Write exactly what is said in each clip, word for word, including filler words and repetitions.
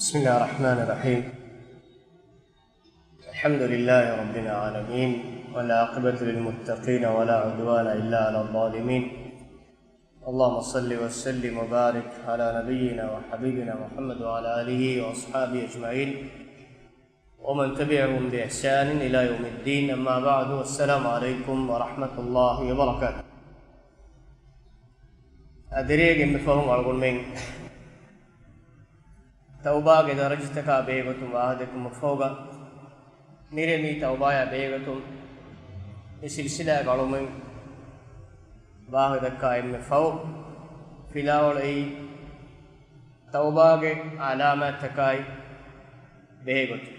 بسم الله الرحمن الرحيم. الحمد لله رب العالمين، والعاقبة للمتقين، ولا عدوان إلا على الظالمين. اللهم صل وسلم وبارك على نبينا وحبيبنا محمد وعلى آله وأصحابه أجمعين، ومن تبعهم بإحسان إلى يوم الدين. أما بعد، السلام عليكم ورحمة الله وبركاته. އަދިރޭގެ މި ފަހުން އަޅުގަނޑުމެން ތައުބާގެ ދަރަޖަތަކާ ބެހޭގޮތުން ވާހަކަދެއްކުމަށްފަހުގަ، މިރޭ މި ތައުބާޔާ ބެހޭގޮތުން މި ސިލްސިލާގަ އަޅުމެން ވާހަކަދައްކާ އެންމެ ފަހު ފިލާވަޅު އެއީ ތައުބާގެ އަލާމާތްތަކާއި ބެހޭގޮތުން.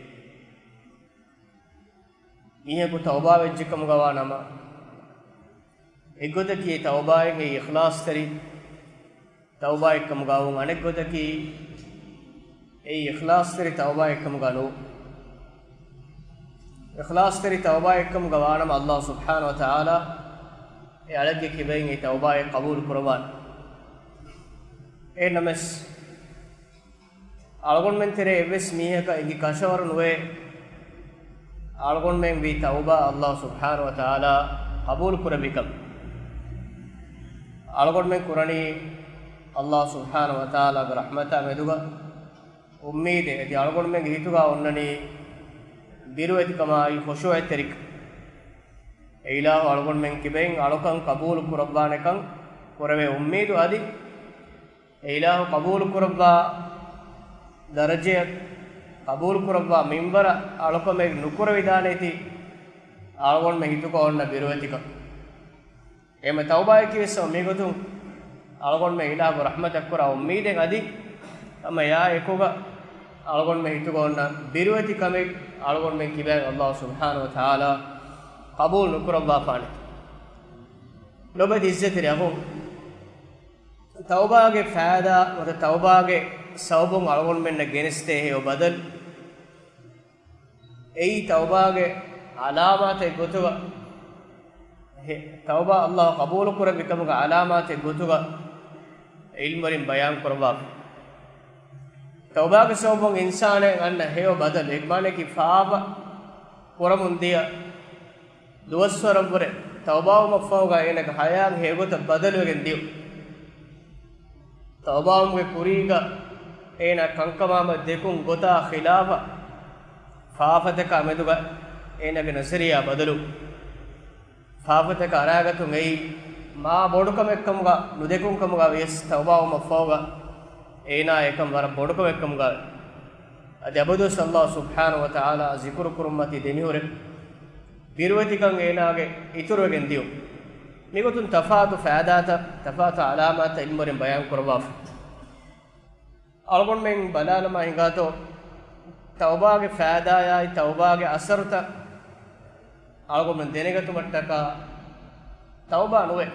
މީހަކު ތައުބާވެއްޖެކަމުގަ ވާ ނަމަ، އެއްގޮތަކީ ތައުބާއެއް އެއީ އިޚްލާޞްތެރި ތައުބާއެއްކަމުގަ ވުން، އަނެއްގޮތަކީ އެއީ އިޚްލާޞްތެރި ތައުބާއެއްކަމުގަ ނޫން. އިޚްލާޞްތެރި ތައުބާއެއްކަމުގަ ވާނަމަ، އައްލާހު ސުބްޙާނަހު ވަތަޢާލާ އެ އަޅެއްގެ ކިބައިން އެ ތައުބާއެއް ޤަބޫލު ކުރައްވާނެ. އެހެންނަމަވެސް، އަޅުގަނޑުމެން ތެރޭ އެއްވެސް މީހަކަށް އެނގި ކަށަވަރު ނުވޭ، އަޅުގަނޑުމެން ވީ ތައުބާ އައްލާހު ސުބްޙާނަހު ވަތަޢާލާ ޤަބޫލު ކުރެއްވިކަން. އަޅުގަނޑުމެން ކުރަނީ އައްލާހު ސުބްޙާނަހު ވަތަޢާލާގެ ރަޙްމަތާ މެދުގަ އުއްމީދެއް. އަދި އަޅުގަނޑުމެންގެ ހިތުގަ އޮންނަނީ ބިރުވެތިކަމާއި ޚުޝޫޢަތްތެރިކަން. އެ އިލާހު އަޅުގަނޑުމެން ކިބައިން އަޅުކަން ޤަބޫލު ކުރައްވާނެކަން ކުރެވޭ އުއްމީދު. އަދި އެ އިލާހު ޤަބޫލު ކުރައްވާ ދަރަޖައަށް، ޤަބޫލު ކުރައްވާ މިންވަރަށް އަޅުކަމެއް ނުކުރެވިދާނެތީ، އަޅުގަނޑުމެން ހިތުގަ އޮންނަ ބިރުވެތިކަން. އެހެންމެ ތައުބާއަކީވެސް މިގޮތުން އަޅުގަނޑުމެން އިލާހުގެ ރަޙްމަތަށް ކުރާ އުއްމީދެއް. އަދި ހަމަ އެއާ އެކުގަ އަޅުގަނޑުމެން ހިތުގަ އޮންނަ ބިރުވެތިކަމެއް އަޅުގަނޑުމެން ކިބައިން އައްލާހު ސުބްޙާނަހު ވަތަޢާލާ ޤަބޫލު ނުކުރައްވާފާނެ. ލޮބުވެތި ޢިއްޒަތްތެރި އަޚުން، ތައުބާގެ ފައިދާ ނުވަތަ ތައުބާގެ ސަބަބުން އަޅުގަނޑުމެންނަށް ގެނެސްދޭ ހެޔޮ ބަދަލު، އެއީ ތައުބާގެ ޢަލާމާތެއް ގޮތުގަ، ހެ-، ތައުބާ އައްލާހު ޤަބޫލު ކުރެއްވި ކަމުގެ ޢަލާމާތެއް ގޮތުގަ ޢިލްމުވެރިން ބަޔާން ކުރައްވާފަ. ތައުބާގެ ސަބަބުން އިންސާނާއަށް އަންނަ ހެޔޮ ބަދަލު، އެ މާނައަކީ ފާފަ ކުރަމުން ދިޔަ ދުވަސްވަރަށްވުރެ ތައުބާވުމަށްފަހުގަ އޭނާގެ ޙަޔާތް ހެޔޮގޮތަށް ބަދަލުވެގެން ދިޔުން. ތައުބާވުމުގެ ކުރީގަ އޭނާ ކަންކަމާމެދު ދެކުން ގޮތާ ޚިލާފަށް، ފާފަތަކާ މެދުގަ އޭނާގެ ނަޒަރިއްޔާ ބަދަލު. ފާފަތަކަށް އަރާގަތުން އެއީ މާ ބޮޑުކަމެއްކަމުގަ ނުދެކުންކަމުގަ ވިޔަސް، ތައުބާވުމަށްފަހުގަ އޭނާ އެކަން ވަރަށް ބޮޑުކަމެއްކަމުގަ. އަދި އަބަދުވެސް އައްލާހު ސުބްޙާނަހު ވަތަޢާލާ ޒިކުރު ކުރުމަތީ ދެމިހުރެ ބިރުވެތިކަން އޭނާގެ އިތުރުވެގެން ދިޔުން. މިގޮތުން ތަފާތު ފައިދާތައް، ތަފާތު ޢަލާމާތްތައް ޢިލްމުވެރިން ބަޔާން ކުރައްވާފަ. އަޅުގަނޑުމެން ބަލާލަމާ ހިނގާތޯ، ތައުބާގެ ފައިދާޔާއި ތައުބާގެ އަސަރުތައް އަޅުގަނޑުމެން ދެނެގަތުމަށްޓަކާ، ތައުބާ ނުވެ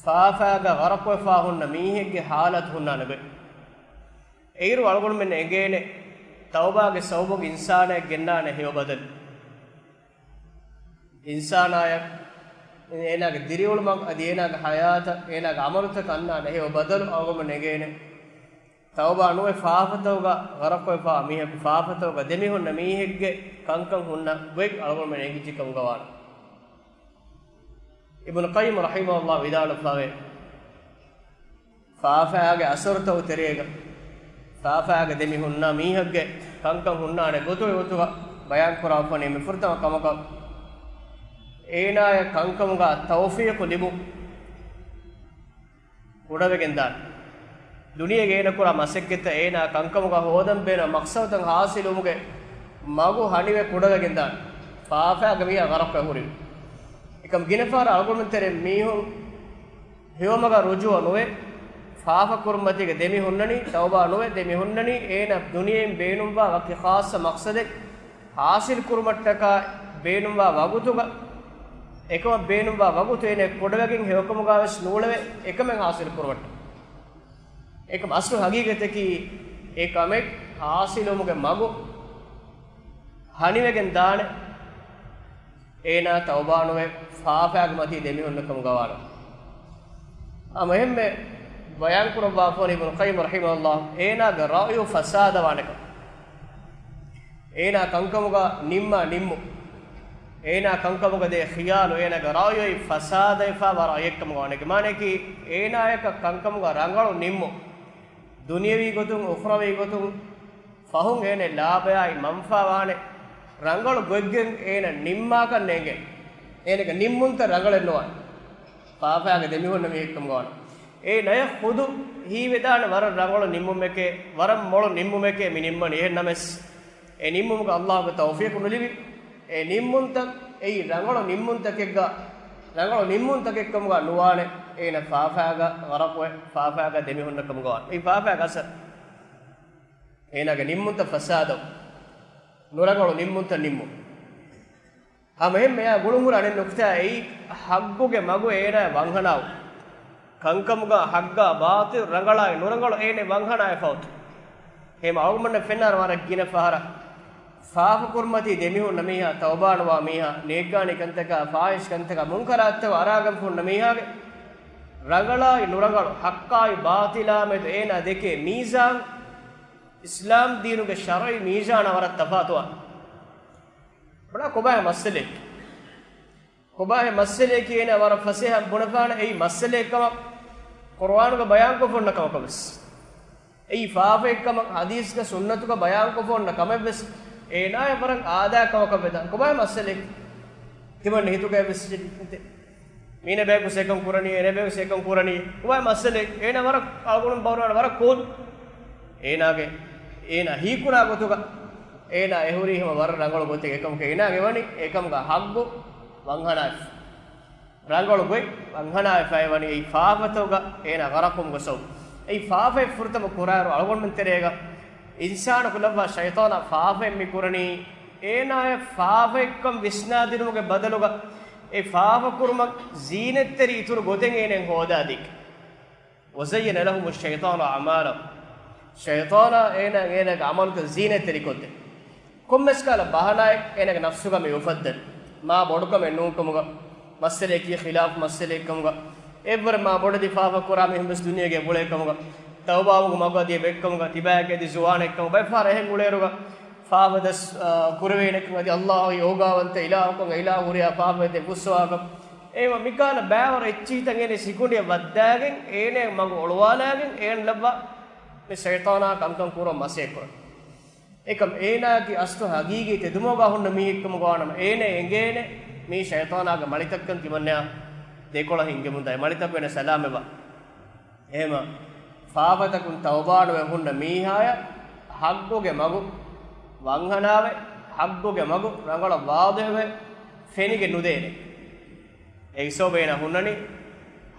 ފާފާގަ ޣަރަޤުވެފާ ހުންނަ މީހެއްގެ ޙާލަތު ހުންނާނެ ގޮތް. އެއިރު އަޅުގަނޑުމެން އެނގޭނެ، ތައުބާގެ ސަބަބުން އިންސާނާއަށް ގެންނާނެ ހެޔޮ ބަދަލު. އިންސާނާއަށް، އޭނާގެ ދިރިއުޅުމަށް އަދި އޭނާގެ ޙަޔާތަށް، އޭނާގެ ޢަމަލުތަކަށް އަންނާނެ ހެޔޮ ބަދަލު އަޅުގަނޑުމެން އެނގޭނެ. ތައުބާ ނުވެ ފާފަތަކުގަ ޣަރަޤުވެފާ މީހަކު، ފާފަތަކުގަ ދެމިހުންނަ މީހެއްގެ ކަންކަން ހުންނަ ގޮތް އަޅުގަނޑުމެން އެނގިއްޖެ ކަމުގަ ވާނެ. އިބްނު ޤައްޔިމް ރަޙިމަހުﷲ ވިދާޅުވެފަވޭ، ފާފާގެ އަސަރުތަކު ތެރޭގަ، ފާފާގަ ދެމިހުންނަ މީހެއްގެ ކަންކަން ހުންނާނެ ގޮތުގެ ގޮތުގަ ބަޔާން ކުރާފަނީ މި ފުރަތަމަ ކަމަކަށް، އޭނާޔަށް ކަންކަމުގަ ތައުފީޤު ލިބުން. ކުޑަވެގެންދާނެ. ދުނިޔޭގެ އޭނަ ކުރާ މަސައްކަތްތައް، އޭނާ ކަންކަމުގަ ހޯދަން ބޭނުން މަޤްޞަދުތައް ޙާޞިލުވުމުގެ މަގު ހަނިވެ ކުޑަވެގެންދާނެ. ފާފާގަ މީހާ ޣަރަޤުވެ ހުރި. އެކަމް ގިނަ ފަހަރަށް އަޅުގަނޑުމެން ތެރޭ މީހުން ހެޔޮމަގަށް ރުޖޫޢަ ނުވެ، ފާފަ ކުރުމަތީގަ ދެމި ހުންނަނީ، ތައުބާ ނުވެ ދެމި ހުންނަނީ، އޭނަ ދުނިޔެއިން ބޭނުންވާ ވަކި ޚާއްޞަ މަޤްޞަދެއް ޙާޞިލް ކުރުމަށްޓަކާ ބޭނުންވާ ވަގުތުގަ، އެކަމަށް ބޭނުންވާ ވަގުތު އޭނަ ކުޑަވެގެން ހެޔޮކަމުގަވެސް ނޫޅެވެ، އެކަމެއް ޙާޞިލް ކުރުމަށްޓަކާ. އެކަމް އަސްލު ހަގީގަތަކީ، އެ ކަމެއް ޙާޞިލުވުމުގެ މަގު ހަނިވެގެން ދާނެ، އޭނާ ތައުބާ ނުވެ، ފާފާގެ މަތީ ދެމިހުންނަ ކަމުގަ ވާނެ. އާ، އެހެންމެ ބަޔާންކުރައްވާފަ ވަނީ އިބްނު ޤައްޔިމް ރަޙިމަހުﷲ، އޭނާގެ ރައުޔު ފަސާދަވާނެކަން. އޭނާ ކަންކަމުގަ ނިންމާ ނިންމުން، އޭނާ ކަންކަމުގަ ދޭ ޚިޔާލު، އޭނާގެ ރައުޔު އެއީ ފަސާދަވެފައިވާ ރައުޔެއްކަމުގަ ވާނެ. މާނައަކީ، އޭނާޔަކަށް ކަންކަމުގަ ރަނގަޅު ނިންމުން، ދުނިޔަވީ ގޮތުން، އުޚްރަވީ ގޮތުން، ފަހުން އޭނަ ލާބަޔާއި މަންފާވާނެ ރަނގަޅު ގޮތްގެން އޭނަ ނިންމާކަށް ނޭނގޭ. އޭނަގެ ނިންމުންތައް ރަނގަޅެއް ނުވާނެ. ފާފައިގަ ދެމިހުންނަ މީހެއްކަމުގަ ވާނެ. އެ ނަޔަށް ޚުދު ހީވެދާނެ ވަރަށް ރަނގަޅު ނިންމުމެކޭ، ވަރަށް މޮޅު ނިންމުމެކޭ މި ނިންމަނީ. އެހެން ނަމަވެސް، އެ ނިންމުމުގަ ﷲގެ ތައުފީޤު ނުލިބި، އެ ނިންމުންތައް، އެއީ ރަނގަޅު ނިންމުންތަކެއްގަ، ރަނގަޅު ނިންމުންތަކެއްކަމުގަ ނުވާނެ. އޭނަ ފާފައިގަ ޣަރަޤުވެ، ފާފައިގަ ދެމިހުންނަކަމުގަ ވާނެ. އެއީ ފާފައިގެ އަސަރު. އޭނާގެ ނިންމުންތައް ފަސާދަވުން، ނުރަނގަޅު ނިންމުންތައް ނިންމުން. ހަމައެހެންމެ އެއާ ގުޅުންހުރި އަނެއް ނުކުތާ އެއީ، ޙައްޤުގެ މަގު އޭނާ ވަންހަނާވުން. ކަންކަމުގަ ޙައްޤާ ބާޠިލް، ރަނގަޅާއި ނުރަނގަޅު އޭނަ ވަންހަނާ އެފައޮތު. ހޭމަ އަޅުގަނޑަށް ފެންނާނެ ވަރަށް ގިނަ ފަހަރަށް ފާފަ ކުރުމަތީ ދެމިހުންނަ މީހާ، ތައުބާ ނުވާ މީހާ، ނޭއްގާނީ ކަންތަކާ، ފާޙިޝް ކަންތަކާ، މުންކަރާތްތަކަށް އަރާގަންފަ ހުންނަ މީހާގެ ރަނގަޅާއި ނުރަނގަޅު، ޙައްޤާއި ބާޠިލާ މެދު އޭނާ ދެކޭ މީޒާން، އިސްލާމް ދީނުގެ ޝަރުޢީ މީޒާނާ ވަރަށް ތަފާތުވާނެ. ބަލާ ކޮބާހޭ މައްސަލައެއް؟ ކޮބާހޭ މައްސަލައެކޭ އޭނާ ވަރަށް ފަސޭހައިން ބުނެފާނެ އެއީ މައްސަލައެއްކަމަށް ޤުރުއާނުގަ ބަޔާންކޮށްފަ އޮންނަ ކަމަކަށް ވެސް. އެއީ ފާފައެއްކަމަށް ޙަދީޘްގަ ސުންނަތުގަ ބަޔާންކޮށްފަ އޮންނަ ކަމެއް ވެސް އޭނާޔަށް ވަރަށް އާދައިގެ ކަމަކަށް ވެދާނެ. ކޮބާހޭ މައްސަލައެއް؟ ތިމަން ހިތުގައި ވެސް މީނަ ބޭކުސް އެކަން ކުރަނީ، އޭނަ ބޭކުސް އެކަން ކުރަނީ. ކޮބާހޭ މައްސަލައެއް؟ އޭނާ ވަރަށް އަޅުގަނޑު ބައުރާނެ ވަރަށް ކޫލް. އޭނާގެ، އޭނާ ހީކުރާ ގޮތުގަ އޭނާ އެހުރީ ހަމަ ވަރަށް ރަނގަޅު ގޮތެއް. އެކަމަކު އޭނާގެ ވަނީ އެކަމުގަ ޙައްޤު ވަންހަނާފަ. ރަނގަޅު ގޮތް ވަންހަނާފައި ވަނީ އެއީ ފާފަތަކުގަ އޭނާ ޣަރަޤުވުމުގެ ސަބަބުން. އެއީ ފާފައެއް ފުރަތަމަ ކުރާއިރު އަޅުގަނޑުމެން ތެރޭގަ އިންސާނަކު ލައްވާ ޝައިޠާނާ ފާފައެއް މި ކުރަނީ، އޭނާޔަށް ފާފައެއްކަން ވިސްނާދިނުމުގެ ބަދަލުގަ އެ ފާފަ ކުރުމަށް ޒީނަތްތެރި އިތުރު ގޮތެއް އޭނައަށް ހޯދާދީ. وزين لهم الشيطان أعمالهم. ޝައިޠާނާ އޭނާ، އޭނާގެ އަމަލުތައް ޒީނަތްތެރިކޮށްދޭ. ކޮންމެސް ކަހަލަ ބަހަނާއެއް އޭނާގެ ނަފްސުގަ މި އުފައްދަން. މާ ބޮޑުކަމެއް ނޫންކަމުގަ، މައްސަލައަކީ ޚިލާފު މައްސަލައެއްކަމުގަ، އެއްވަރަށް މާ ބޮޑެތި ފާފަ ކުރާ މީހުން ވެސް ދުނިޔޭގަ އުޅޭކަމުގަ، ތައުބާވުމުގެ މަގު އަދި އެބައެއްކަމުގަ، ތިބާއަކީ އަދި ޒުވާނެއްކަމުގަ، ބައެއް ފަހަރަށް އެހެން އުޅޭއިރުގަ، ފާފަ ދަސް، އާ، ކުރެވޭނެކަން އަދި ﷲ އަށް ޔޯގާވަންތަ އިލާހަކަށް އިލާހު ހުރިހާ ފާފައެތި ފުއްސަވާކަށް. އެހެންވީމަ މިކަހަލަ ބައިވަރު އެއްޗިހިތަށް އޭނަ ސިކުނޑިއަށް ވައްދާގެން އޭނަ މަގު އޮޅުވާލާގެން އޭނަ ލައްވާ މި ޝައިޠާނާ ކަންކަން ކުރުމަށް މަސައްކަތް ކުރަން. އެކަމް އޭނާއަކީ އަސްލު ހަގީގީ ތެދުމަގާ ހުންނަ މީހެއްކަމުގަ ވާނަމަ، އޭނަ އެނގޭނެ މީ ޝައިޠާނާގެ މަޅިތައްކަން ތިމަންނަޔާ ދެކޮޅަށް ހިންގެމުންދާ މަޅިތައް އޭނަ ސަލާމަތްވާ. އެހެމަ ފާފަތަކުން ތައުބާނުވެ ހުންނަ މީހާޔަށް ޙައްޤުގެ މަގު ވަންހަނާވެ، ޙައްޤުގެ މަގު ރަނގަޅަށް ވާޟިޙުވެ ފެނިގެން ނުދޭނެ. އޭގެ ސަބަބުން އޭނާ ހުންނަނީ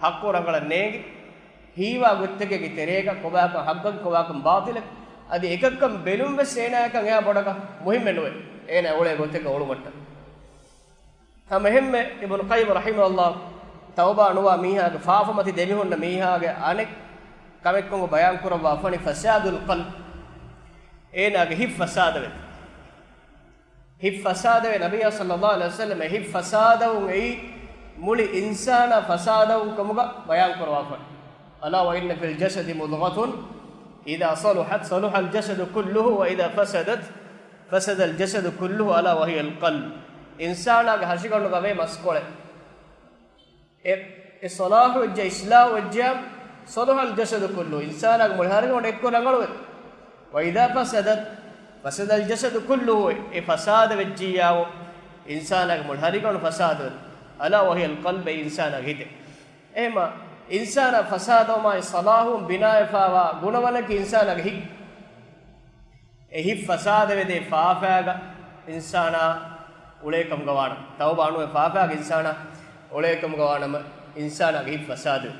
ޙައްޤު ރަނގަޅަށް ނޭނގި، ހީވާ ގޮތްތަކެއްގެ ތެރޭގަ ކޮބާކަން ޙައްޤަކީ ކޮބާކަން ބާޠިލެއް އަދި އެކަކަން ބެލުން ވެސް އޭނާޔަކަށް އެހާ ބޮޑަކަށް މުހިއްމެއް ނުވޭ، އޭނާ އުޅޭ ގޮތެއްގަ އުޅުމަށްޓަކާ. ހަމައެހެންމެ އިބްނު ޤައްޔިމް ރަޙިމަހުﷲ ތައުބާ ނުވާ މީހާގެ، ފާފަމަތި ދެމިހުންނަ މީހާގެ އަނެއް ކަމެއްކަމުގަ ބަޔާން ކުރައްވާފަ ވަނީ ފަސާދުލް ޤަލްބް، އޭނާގެ ހިތް ފަސާދަވެ. ހިތް ފަސާދަވެ، ނަބިއްޔާ ޞައްލައްލާހު ޢަލައިހި ވަސައްލަމަ ހިތް ފަސާދަވުން އެއީ މުޅި އިންސާނާ ފަސާދަވުން ކަމުގަ ބަޔާން ކުރައްވާފަ. ألا وإن في الجسد مضغة إذا صلحت صلح الجسد كله وإذا فسدت فسد الجسد كله ألا وهي القلب. އިންސާނާގެ ހަށިގަނޑުގަ ވޭ މަސްކޮޅެއް. އެ، އެ ޞަލާޙު ވެއްޖެ، އިޞްލާޙު ވެއްޖެ، صلح الجسد كله، އިންސާނާގެ މުޅި ހަށިގަނޑު އެއްކޮށް ރަނގަޅުވޭ. وإذا فسدت فسد الجسد كله، އެ ފަސާދަ ވެއްޖިއްޔާވޯ، އިންސާނާގެ މުޅި ހަށިގަނޑު ފަސާދަވޭ. ألا وهي القلب، އެއީ އިންސާނާގެ ހިތޭ. އެހެމަ އިންސާނާ ފަސާދަވުމާއި ޞަލާޙުން ބިނާވެފައިވާ ގުނަވަނަކީ އިންސާނާގެ ހިތް. އެ ހިތް ފަސާދަވެދޭ ފާފައިގަ އިންސާނާ އުޅޭކަމުގަ ވާނަމަ، ތައުބާ ނުވެ ފާފައިގަ އިންސާނާ އުޅޭކަމުގަ ވާނަމަ، އިންސާނާގެ ހިތް ފަސާދަވޭ.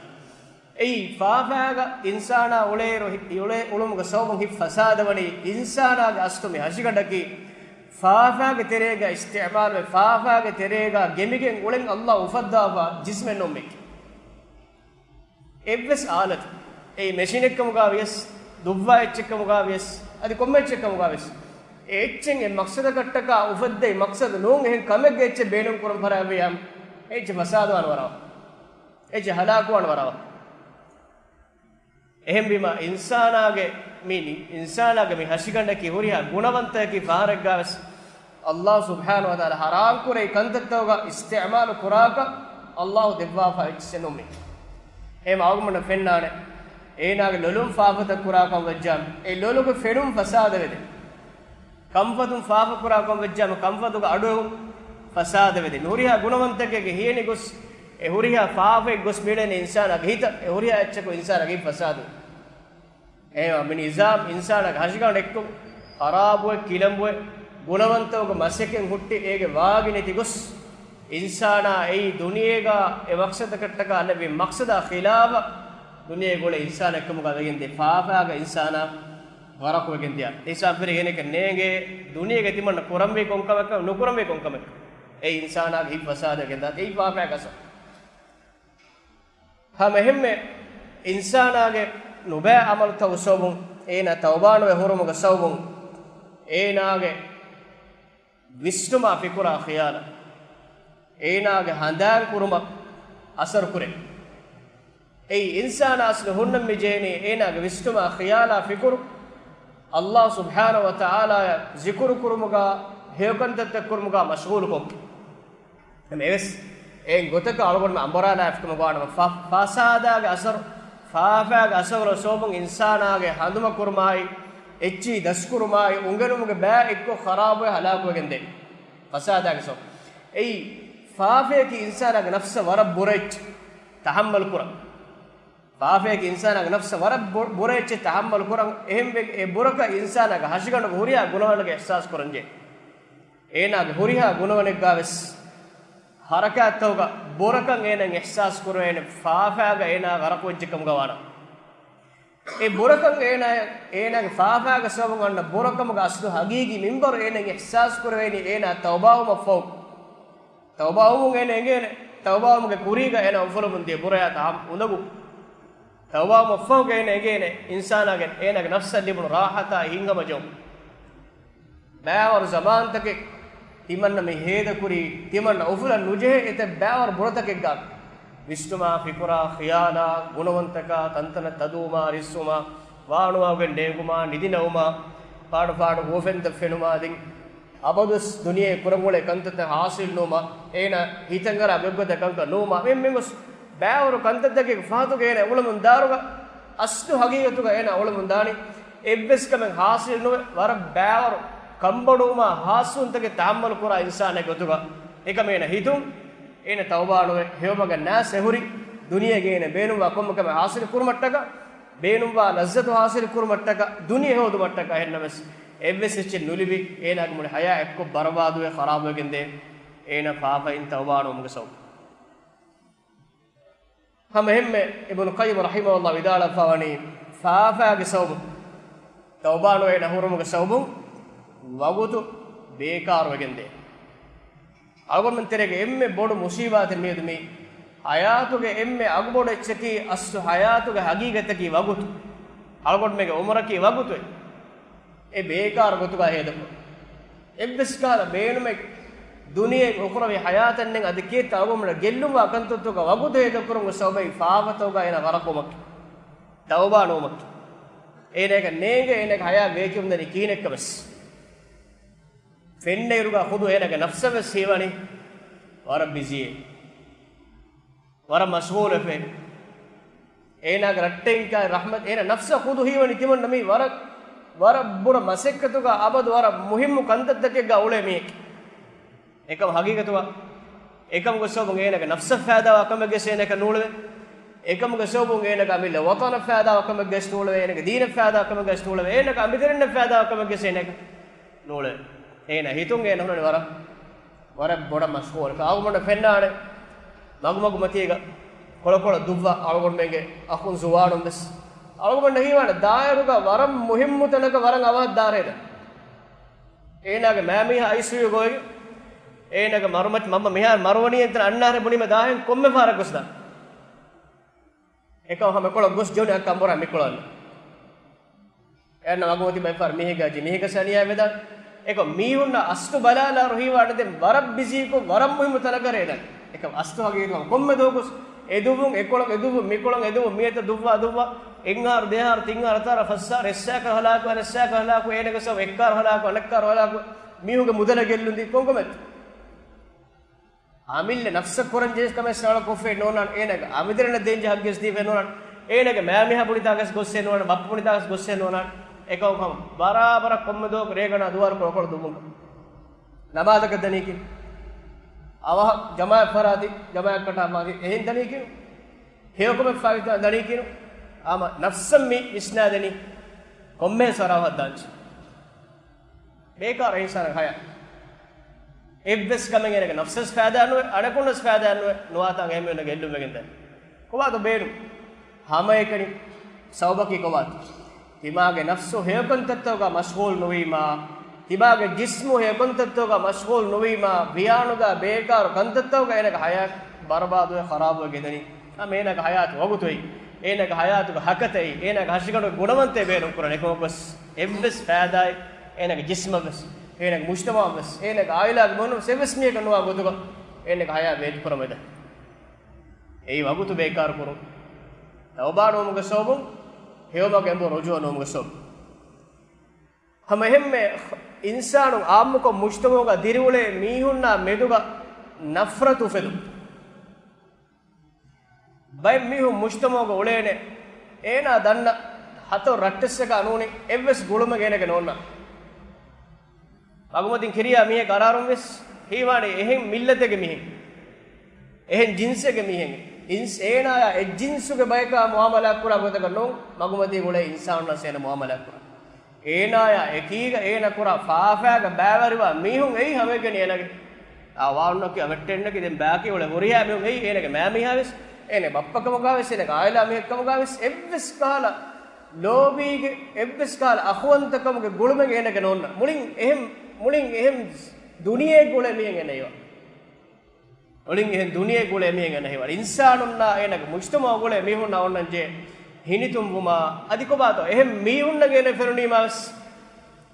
އެއީ ފާފައިގަ އިންސާނާ އުޅޭއިރު ހި-، އުޅޭ އުޅުމުގެ ސަބަބުން ހިތް ފަސާދަވަނީ އިންސާނާގެ އަސްލު މި ހަށިގަނޑަކީ ފާފައިގެ ތެރޭގަ އިސްތިޢުމާލުވެ، ފާފައިގެ ތެރޭގަ ގެނބިގެން އުޅެން ﷲ އުފައްދާފަ ޖިސްމެއް ނޫން މީކީ. އެއްވެސް އާލަތެއް، އެއީ މެޝިނެއްކަމުގަ ވިޔަސް، ދުއްވާ އެއްޗެއްކަމުގަ ވިޔަސް، އަދި ކޮންމެ އެއްޗެއްކަމުގަ ވިޔަސް، އެ އެއްޗެއް އެ މަޤްޞަދަކަށްޓަކާ އުފައްދައި، މަޤްޞަދު ނޫން އެހެން ކަމެއްގެ އެއްޗެއް ބޭނުން ކުރަން ފަރާތްވިއްޔާ، އެ އެއްޗެއް ފަސާދަވާން ވަރަށް، އެ އެއްޗެއް ހަލާކުވާން ވަރަށް. އެހެންވީމަ، އިންސާނާގެ މި، އިންސާނާގެ މި ހަށިގަނޑަކީ ހުރިހާ ގުނަވަންތައަކީ ފަހަރެއްގާވެސް އައްލާހު ސުބްޙާނަހު ވަތަޢާލާ ޙަރާމް ކުރެއްވި ކަންތައްތަކުގަ އިސްތިޢުމާލު ކުރާކަށް އައްލާހު ދެއްވާފަ އެއްޗެއް ނޫން މީ. އެހެން އަޅުގަނޑަށް ފެންނާނެ، އޭނާގެ ލޮލުން ފާފަތައް ކުރާކަން ވެއްޖާމަ، އެ ލޮލުގެ ފެނުން ފަސާދަވެދޭ. ކަންފަތުން ފާފަ ކުރާކަން ވެއްޖާމަ، ކަންފަތުގެ އަޑުއެހުން ފަސާދަވެދޭ. މި ހުރިހާ ގުނަވަންތަކެއްގެ ހިޔެނި ގޮސް، އެ ހުރިހާ ފާފައެއް ގޮސް މިއުޅެނީ އިންސާނާގެ ހިތަށް، އެ ހުރިހާ އެއްޗަކު އިންސާނާގެ ހިތް ފަސާދަވޭ. އެހެންވީމަ މި ނިޒާމް އިންސާނާގެ ހަށިގަނޑު އެއްކޮށް، ޚަރާބުވެ، ކިލަނބުވެ، ގުނަވަންތަކުގެ މަސައްކަތް ހުއްޓި އޭގެ ވާގި ނެތި ގޮސް، އިންސާނާ އެއީ ދުނިޔޭގަ އެ މަޤްޞަދަކަށްޓަކާ ނެތް މަޤްޞަދާ ޚިލާފަށް ދުނިޔޭގަ އުޅޭ އިންސާނެއްކަމުގަ ވެގެންދިޔަ ފާފައިގަ އިންސާނާ ޣަރަޤުވެގެންދިޔަ. އެހިސާބުން އޭނައަކަށް ނޭނގޭ ދުނިޔޭގަ ތިމަންނަ ކުރަންވީ ކޮންކަމެއްކަން، ނުކުރަންވީ ކޮންކަމެއްކަން. އެއީ އިންސާނާގެ ހިތް ފަސާދަވެގެންދާތީ އެއީ ފާފައިގެ އަސަރު. ހަމަ އެހެންމެ އިންސާނާގެ ނުބައި ޢަމަލުތަކުގެ ސަބަބުން، އޭނާ ތައުބާނުވެ ހުރުމުގެ ސަބަބުން، އޭނާގެ ވިސްނުމާ ފިކުރާ ޚިޔާލާ، އޭނާގެ ހަނދާން ކުރުމަށް އަސަރު ކުރޭ. އެއީ އިންސާނާ އަސްލު ހުންނަން މި ޖެހެނީ އޭނާގެ ވިސްނުމާ ޚިޔާލާ ފިކުރު، އައްލާހު ސުބްޙާނަހު ވަތަޢާލާއަށް ޒިކުރު ކުރުމުގަ، ހެޔޮކަންތައްތައް ކުރުމުގަ މަޝްޣޫލުކޮށް. ނަމަވެސް، އެއިން ގޮތަކަށް އަޅުގަނޑުމެން އަނބުރާލާފިކަމަށް ވާނަމަ، ފަ-، ފަސާދާގެ އަސަރު، ފާފާގެ އަސަރު ސަބަބުން އިންސާނާގެ ހަނދުމަކުރުމާއި، އެއްޗިހި ދަސްކުރުމާއި، އުނގެނުމުގެ ބައި އެއްކޮށް ޚަރާބުވެ ހަލާކުވެގެންދޭ. ފަސާދާގެ ސަބަބު. އެއީ، ފާފައަކީ އިންސާނާގެ ނަފްސަށް ވަރަށް ބުރަ އެއްޗެއް ތަޙައްމަލު ކުރަން. ފާފައަކީ އިންސާނާގެ ނަފްސަށް ވަރަށް ބު-، ބުރަ އެއްޗެއް ތަޙައްމަލު ކުރަން. އެހެންވެ، އެ ބުރަކަށް އިންސާނާގެ ހަށިގަނޑުގެ ހުރިހާ ގުނަވަނެއްގެ އިޙްސާސް ކުރަންޖެހޭ. އޭނާގެ ހުރިހާ ގުނަވަނެއްގާވެސް ހަރަކާތްތަކުގަ ބުރަކަށް އޭނައަށް އިޙްސާސް ކުރެވޭނެ ފާފާގަ އޭނާ ޣަރަޤުވެއްޖެކަމުގަ ވާނަމަ. އެ ބުރަކަށް އޭނާ، އޭނާގެ ފާފާގެ ސަބަބުން އަންނަ ބުރަކަމުގެ އަސްލު ހަގީގީ މިންވަރު އޭނައަށް އިޙްސާސް ކުރެވޭނީ އޭނާ ތައުބާވުމަށްފަހު. ތައުބާވުމުން އޭނަ އެނގޭނެ، ތައުބާވުމުގެ ކުރީގަ އޭނަ އުފުލަމުން ދިޔަ ބުރަޔާ ތަހަމް އުނދަގޫ. ތައުބާވުމަށްފަހުގަ އޭނަ އެނގޭނެ، އިންސާނާގެ، އޭނާގެ ނަފްސަށް ލިބުނު ރާޙަތާ ހިތްހަމަޖެހުން. ބައިވަރު ޒަމާންތަކެއް ތިމަންނަ މި ހޭދަކުރީ، ތިމަންނަ އުފުލަން ނުޖެހޭ އެތައް ބައިވަރު ބުރަތަކެއްގަ ވިސްނުމާ، ފިކުރާ، ޚިޔާލާ، ގުނަވަންތަކާ، ތަންތަނަށް ތަދުވުމާ، ރިއްސުމާ، ވާނުވާގެން ނޭނގުމާ، ނިދިނައުމާ، ފާޑު ފާޑު ހުވަފެންތައް ފެނުމާ، ދެން އަބަދުވެސް ދުނިޔޭ ކުރަން އުޅޭ ކަންތައްތައް ހާސިލް ނުވުމަށް، އޭނަ ހިތަށްއަރާ ގޮތްގޮތަށް ކަންކަން ނުވުމަށް، މި، މިގޮސް ބައިވަރު ކަންތައްތަކެއްގެ ފަހަތުގަ އޭނަ އުޅެމުން ދާއިރުގަ އަސްލު ހަގީގަތުގަ އޭނަ އުޅެމުން ދާނީ އެއްވެސް ކަމެއް ހާސިލް ނުވެ، ވަރަށް ބައިވަރު ކަންބޮޑުވުމާ ހާސްވުންތަކެއް ތަޙައްމަލު ކުރާ އިންސާނެއް ގޮތުގަ. އެކަމަށް އޭނަ ހިތުން، އޭނަ ތައުބާ ނުވެ، ހެޔޮމަގަށް ނާސް އެހުރި، ދުނިޔޭގަ އޭނަ ބޭނުންވާ ކޮންމެ ކަމެއް ހާސިލް ކުރުމަށްޓަކާ، ބޭނުންވާ ލައްޒަތު ހާސިލް ކުރުމަށްޓަކާ، ދުނިޔެ ހޯދުމަށްޓަކާ އެހެންނަމަވެސް، އެއްވެސް އެއްޗެއް ނުލިބި، އޭނާގެ މުޅި ހަޔާތް އެއްކޮށް ބަރުބާދުވެ، ޚަރާބުވެގެންދޭ، އޭނަ ފާފައިން ތައުބާ ނުވުމުގެ ސަބަބުން. ހަމަ އެހެންމެ އިބްނު ޤައްޔިމް ރަޙިމަހުﷲ ވިދާޅުވެފަވަނީ، ފާފާގެ ސަބަބުން، ތައުބާ ނުވެ ނުހުރުމުގެ ސަބަބުން ވަގުތު ބޭކާރުވެގެންދޭ. އަޅުގަނޑުމެން ތެރޭގެ އެންމެ ބޮޑު މުޞީބާތެއް މިއަދު މީ. ޙަޔާތުގެ އެންމެ އަގުބޮޑު އެއްޗަކީ، އަސްލު ޙަޔާތުގެ ޙަޤީޤަތަކީ ވަގުތު. އަޅުގަނޑުމެންގެ ޢުމުރަކީ ވަގުތު. އެ ބޭކާރު ގޮތުގަ ހޭދަކޮށް، އެއްވެސް ކަހަލަ ބޭނުމެއް ދުނިޔެ އުޚްރަވީ ޙަޔާތެއް ނެތް. އަދި ކިއެއްތަ އަޅުގަނޑުމެން ގެއްލުންވާ ކަންތައްތަކުގަ ވަގުތު ހޭދަކުރުމުގެ ސަބަބަކީ ފާފަތަކުގަ އޭނަ ޣަރަޤުވުމަކީ، ތައުބާ ނުވުމަކީ. އޭނައަކަށް ނޭނގޭ އޭނަގެ ޙަޔާތް ބޭކިވަމުންދަނީ ކިހިނެއްކަވެސް. ފެންނައިރުގަ ޚުދު އޭނަގެ ނަފްސަށްވެސް ހީވަނީ ވަރަށް ބިޒީއޭ، ވަރަށް މަޝްޣޫލެފޭ. އޭނާގެ ރައްޓެއްކާ ރަޙްމަތް، އޭނާ ނަފްސަށް ޚުދު ހީވަނީ ތިމަންނަ މީ ވަރަށް، ވަރަށް ބުރަ މަސައްކަތުގަ އަބަދު ވަރަށް މުހިއްމު ކަންތައްތަކެއްގަ އުޅޭ މީހެކޭ. އެކަމް ހަގީގަތުގަ، އެކަމުގެ ސަބަބުން އޭނާގެ ނަފްސަށް ފައިދާވާ ކަމެއްގެސް އޭނައަކަށް ނޫޅެވޭ. އެކަމުގެ ސަބަބުން އޭނާގެ އަމިއްލަ ވަޠަނަށް ފައިދާވާ ކަމެއްގެސް ނޫޅެވޭ. އޭނާގެ ދީނަށް ފައިދާވާ ކަމެއްގެސް ނޫޅެވޭ. އޭނާގެ އަނބިތެރެއިންނަށް ފައިދާވާ ކަމެއްގެސް އޭނައަކަށް ނޫޅެވޭ. އޭނާ ހިތުން އޭނާ ހުންނަނީ ވަރަށް، ވަރަށް ބޮޑަށް މަޝްޣޫލު. އަޅުގަނޑަށް ފެންނާނެ މަގުމަގު މަތީގަ ކޮޅަކޮޅަށް ދުއްވާ އަޅުގަނޑުމެންގެ އަޚުން ޒުވާނުން ވެސް. އަޅުގަނޑަށް ހީވާނެ ދާއިރުގަ ވަރަށް މުހިއްމު ތަނަކަށް ވަރަށް އަވަހަށް ދާރޭ ދާން. އޭނާގެ މައިމީހާ އައިސީޔޫ ގޮވެގެން، އޭނާގެ މަރުމަތި މަންމަ މިހާރު މަރުވަނީ އެންތަން އަންނާރެ ބުނީމަ ދާހެން ކޮންމެ ފަހަރަކު ގޮސްދާން. އެކަމް ހަމަ ކޮޅަށް ގޮސް ޖެހުނީ އައްކަ އަނބުރާ މިކޮޅަށް. އެއަންނަ ވަގުތު ބައެއްފަހަރު މީހެއްގެ އަޖި މީހެއްގެ ސަނިޔާ ވެދާނެ. އެކަމް މީހުންނަށް އަސްލު ބަލާލާރު ހީވާނެ ދެން ވަރަށް ބިޒީކޮށް ވަރަށް މުހިއްމު ތަނަކަށް ރޭދާނެ. އެކަމް އަސްލު ހަގީގަތުގަ ކޮންމެ ދުވަހަކު އެ ދުއްވުން އެކޮޅަށް އެ ދުއްވުން މިކޮޅަށް އެ ދުއްވުން މިއަތަށް ދުއްވާ ދުއްވާ އެއްއަހަރު، ދެއަހަރު، ތިންއަހަރު، ހަތަރު، ފަސްއަހަރު، އެއްސާކަށް ހަލާކު، އަނެއްސާކަށް ހަލާކު، އޭނަގެ ސަބަބުން އެއްކަހަރު ހަލާކު، އަނެއްކަހަރު ހަލާކު، މީހުންގެ މުދަލަށް ގެއްލުން ދީ ކޮންކަމެއް؟ އަމިއްލަ ނަފްސަށް ކުރަން ޖެހޭ ކަމެއް ރަނގަޅަށް ކޮށްފައެއް ނޯންނާނެ. އޭނަގެ އަނބިދަރިންނަށް ދޭން ޖެހޭ ހައްގެއް ދީފައެއް ނޯންނާނެ. އޭނަގެ މައިމީހާ ބުނިތާކަސް ގޮއްސެއް ނޯންނާނެ. ބައްޕަ ބުނިތާކަސް ގޮއްސެއް ނޯންނާނެ. އެކަމަކު ހަމަ ބަރާބަރަށް ކޮންމެ ދުވަހަކު ރޭގަނޑާ ދުވާލު ކޮޅުކޮޅު ދުއްވުން. ނަމާދަކަށް ދަނީކީ. އަވަހަށް ޖަމާޢަތް ފަރާތި، ޖަމާޢަތް ކަޓާ މާގި އެހެން ދަނީކީ. ހެޔޮކަމެއް ފާއިތާ ދަނީކީ. ހަމަ ނަފްސަށް މި ވިސްނާދެނީ. ކޮންމެ ސަރަހައްދާން ޖެހޭ. ބޭކާރު އިންސާނަށް ހަޔާ. އެއްވެސް ކަމެއް އޭނަގެ ނަފްސަށް ފައިދާ ނުވޭ، އަނެކުންނަސް ފައިދާ ނުވޭ، ނުވާތާނގެ އެހެން މީހުންނަށް ގެއްލުން ވެގެންދާނެ. ކޮބާތޯ ބޭނުން؟ ހަމައެކަނި ސަބަބަކީ ކޮބާތޯ؟ ތިމާގެ ނަފްސު ހެޔޮކަންތައްތަކުގަ މަޝްޣޫލް ނުވީމާ، ތިމާގެ ޖިސްމު ހެޔޮކަންތައްތަކުގަ މަޝްޣޫލް ނުވީމާ، ވިޔާނުދާ ބޭކާރު ކަންތައްތަކުގަ އޭނަގެ ހަޔާތް ބަރުބާދުވެ ޚަރާބުވެ ގެންދަނީ. ހަމަ އޭނަގެ ހަޔާތު ވަގުތު އެއީ. އޭނަގެ ހަޔާތުގެ ހަކަތަ އެއީ. އޭނަގެ ހަށިގަނޑުގެ ގުނަވަންތައް ބޭނުން ކުރަން. އެކަމަކުވެސް އެއްވެސް ފައިދާއެއް އޭނަގެ ޖިސްމަށްވެސް، އޭނަގެ މުޖްތަމަޢަށްވެސް، އޭނަގެ ޢާއިލާގެ މީހުންވެސް އެއްވެސް މީހަކަށް ނުވާ ގޮތުގަ އޭނަގެ ހަޔާ ވޭތުކުރަމެދަ. އެއީ ވަގުތު ބޭކާރު ކުރުން. ތައުބާ ނުވުމުގެ ސަބަބުން، ހެޔޮމަގު އެނބުރި ރުޖޫޢަ ނުވުމުގެ ސަބަބުން. ހަމަ އެހެންމެ އިންސާނުން ޢާއްމުކޮށް މުޖްތަމަޢުގަ ދިރިއުޅޭ މީހުންނާ މެދުގަ ނަފްރަތު އުފެދުން. ބައެއް މީހުން މުޖްތަމަޢުގަ އުޅޭނެ، އޭނާ ދަންނަ ހަތަރު ރައްޓެއްސަކާ ނޫނީ އެއްވެސް ގުޅުމެއް އޭނަގެ ނޯންނާނެ. މަގުމަތިން ކިރިޔާ މީހެއް ގަރާރުން ވެސް ހީވާނީ އެހެން މިއްލަތެއްގެ މީހެއް، އެހެން ޖިންސެއްގެ މީހެއް. އިންސް އޭނާޔާ އެއް ޖިންސުގެ ބަޔަކާ މުޢާމަލާތް ކުރާ ގޮތަކަށް ނޫން، މަގުމަތީ އުޅޭ އިންސާނުންނާ އޭނަ މުޢާމަލާތް ކުރާ. އޭނާޔާ އެކީގަ އޭނަ ކުރާ ފާފައިގަ ބައިވެރިވާ މީހުން އެއީ ހަމައެކަނި އޭނަގެ އާ ވާންނަކީ އަވެއްޓެންނަކީ ދެން ބާކީ އުޅޭ ހުރިހާ މީހުން އެއީ އޭނަގެ މައިމީހާވެސް، އޭނަގެ ބައްޕަކަމުގާވެސް، އޭނަގެ އާއިލާ މީހެއްކަމުގާވެސް އެއްވެސް ކަހަލަ ލޯބީގެ އެއްވެސް ކަހަލަ އަޚުވަންތަކަމުގެ ގުޅުމެއް އޭނަގެ ނޯންނާނެ. މުޅިން އެހެން، މުޅިން އެހެން ދުނިޔެއެއްގަ އުޅޭ މީހެއް އޭނަ ހީވާ. މުޅިން އެހެން ދުނިޔެއެއްގަ އުޅޭ މީހެއް އޭނަ ހީވާ. އިންސާނުންނާ އޭނަގެ މުޖްތަމަޢުގަ އުޅޭ މީހުންނާ އޮންނަންޖެހޭ ހިނިތުންވުމާ، އަދި ކޮބާތޯ އެހެން މީހުންނަށް އޭނަ ފެނުނީމާވެސް،